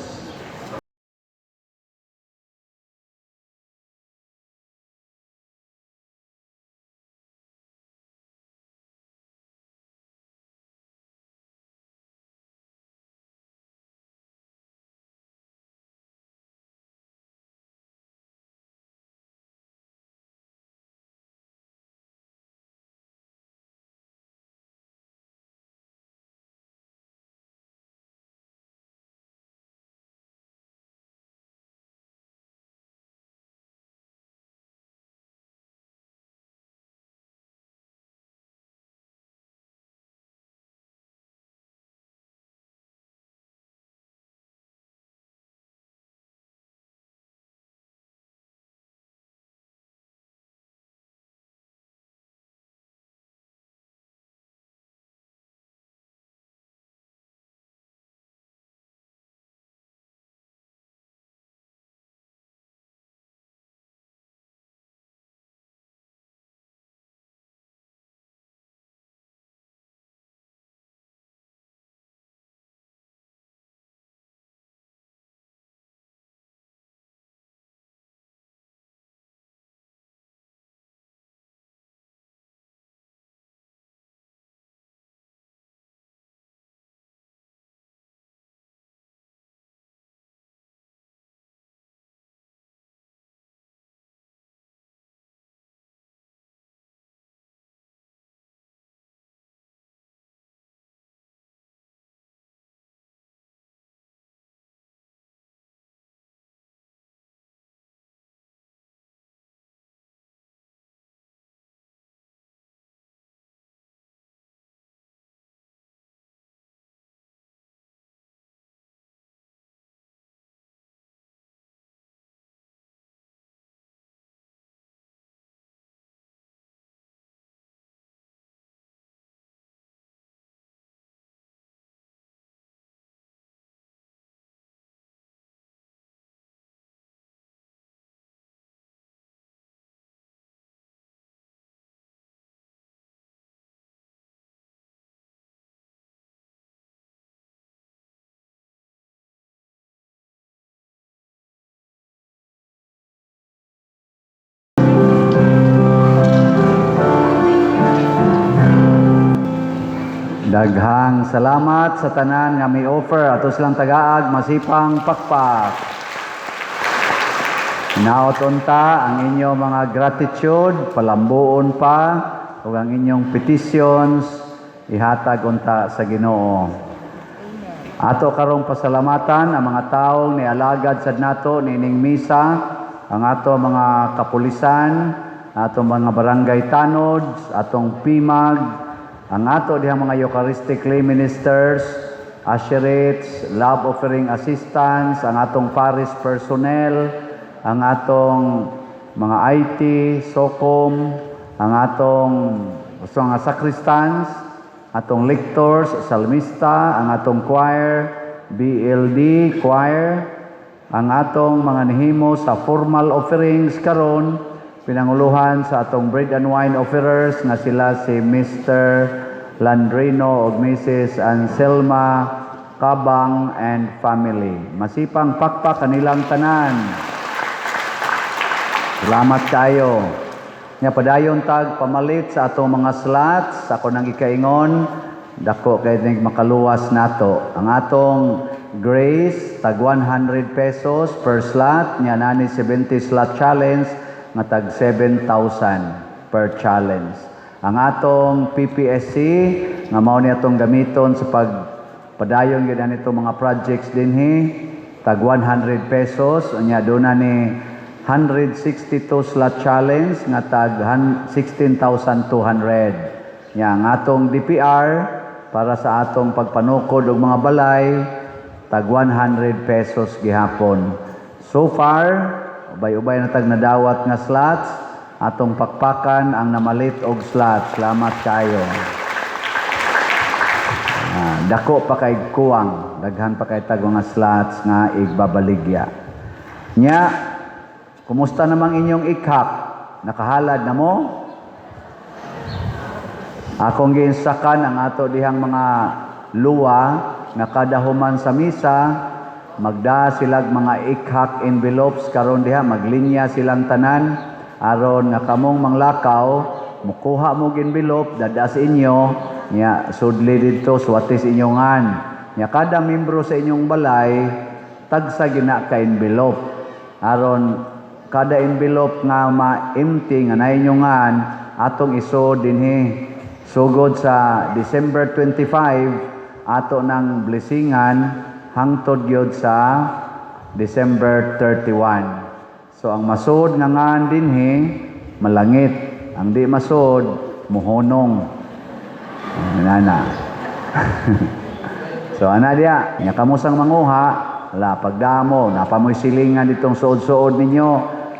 Daghang salamat sa tanan nga may offer ato silang tagaag masipang pakpak. Hinaot unta ang inyong mga gratitude, palambuon pa ug ang inyong petitions ihatag unta sa Ginoo. Ato karong pasalamatan ang mga taong nialagad sad nato niining misa, ang ato mga kapulisan, atong mga barangay tanods, atong PIMAG, ang ato dihang mga Eucharistic lay ministers, usherates, love offering assistants, ang atong parish personnel, ang atong mga IT, SOCOM, ang atong mga sacristans, atong lectors, salmista, ang atong choir, BLD choir, Ang atong mga nihimo sa formal offerings karon, pinanguluhan sa atong bread and wine offerers nga sila si Mr. Landrino ug Mrs. Anselma Kabang and family. Masipang pakpak kanilang tanan. Salamat kayo. Nya padayon tag pamalit sa atong mga slots ako nang ikaingon, dako kay ning makaluwas nato. Ang atong Grace, tag 100 pesos per slot, nya nani 70 slot challenge nga tag 7,000 per challenge. Ang atong PPSC nga mao ni atong gamiton sa pag padayon gyud nito mga projects dinhi, tag 100 pesos, unya duna ni 162 slot challenge nga tag 16,200. Nya ang atong DPR para sa atong pagpanukod og mga balay, tag 100 pesos gihapon. So far, ubay-ubay na tag nadawat nga slots, atong pakpakan ang namalit og slots. Salamat kayo. Dako pa kay kuwang, daghan pa kay tag mga slots nga igbabaligya. Nya, kumusta namang inyong ikhak? Nakahalad na mo? Akong giinsakan ang ato dihang mga luwa nga kada human sa misa magda silag mga ikhak envelopes karon diha, maglinya silang tanan aron nga kamong manglakaw mukuha mo og envelope, dada sa inyo nya, sudli didto, suwatis inyongan nya. Kada membro sa inyong balay tagsa gina ka envelope aron kada envelope nga ma-empty nga nainyongan, atong isod dinhi. Sugod sa December 25 ato nang blessingan hangtod gyud sa December 31. So ang masud nga ngan dinhi, malangit, ang di masud, muhonong nana. So ana diya nya, kamusang manguha la pagdamo napamoy silingan ditong suod-suod ninyo,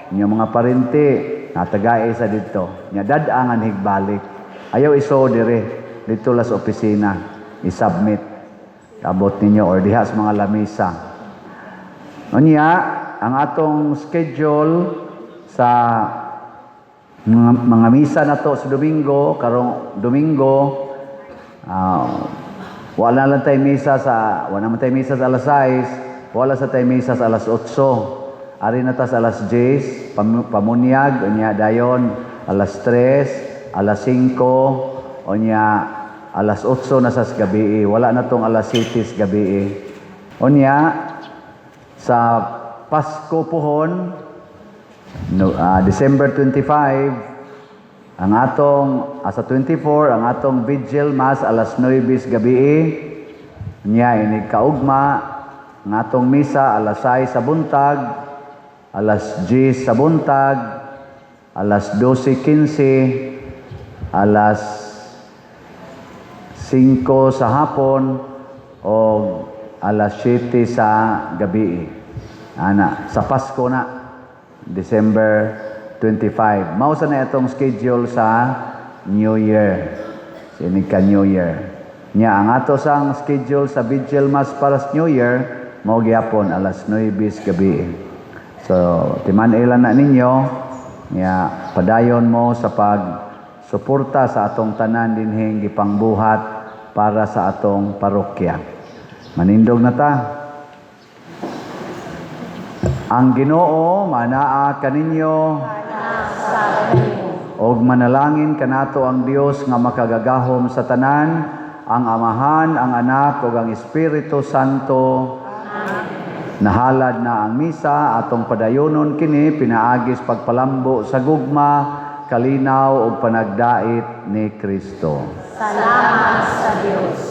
inyong mga parente natagae sa dito nya, dad-angan higbalik, ayaw iso dire, dito las opisina i-submit abot ninyo or diha sa mga lamisa. Unya ang atong schedule sa mga misa na to sa Domingo, karong Domingo, wala lang tayo misa sa, wala man tayo misa sa alas 6, wala sa tayo misa sa alas 8. Ari na ta sa alas 10, pamunyag, unya dayon alas 3, alas 5, unya alas 8 na sa gabi. Wala na tong alas 7 sa gabi. Unya sa Pasko puhon, no, December 25, ang atong sa 24, ang atong vigil mass alas 9 sa gabi. Nya inig kaugma ang atong misa alas 6 sa buntag, alas 10 sa buntag, alas 12:15, alas 5 sa hapon o alas 7 sa gabi. Ana, sa Pasko na, December 25. Mao sa na itong schedule sa New Year. Sinig ka New Year. Nya ang ato sang schedule sa Vigil Mass para sa New Year, mao gyapon alas 9 sa gabi. So, timan-ilan na ninyo, nya padayon mo sa pag suporta sa atong tanan dinhing gipangbuhat para sa atong parokya. Manindog na ta. Ang Ginoo manaa kaninyo og manalangin kanato ang Dios nga makagagahom sa tanan, ang Amahan, ang Anak ug ang Espiritu Santo. Nahalad na ang misa, atong padayonon kini pinaagis pagpalambo sa gugma, kalinaw ug panagdait ni Kristo. Salamat sa Dios.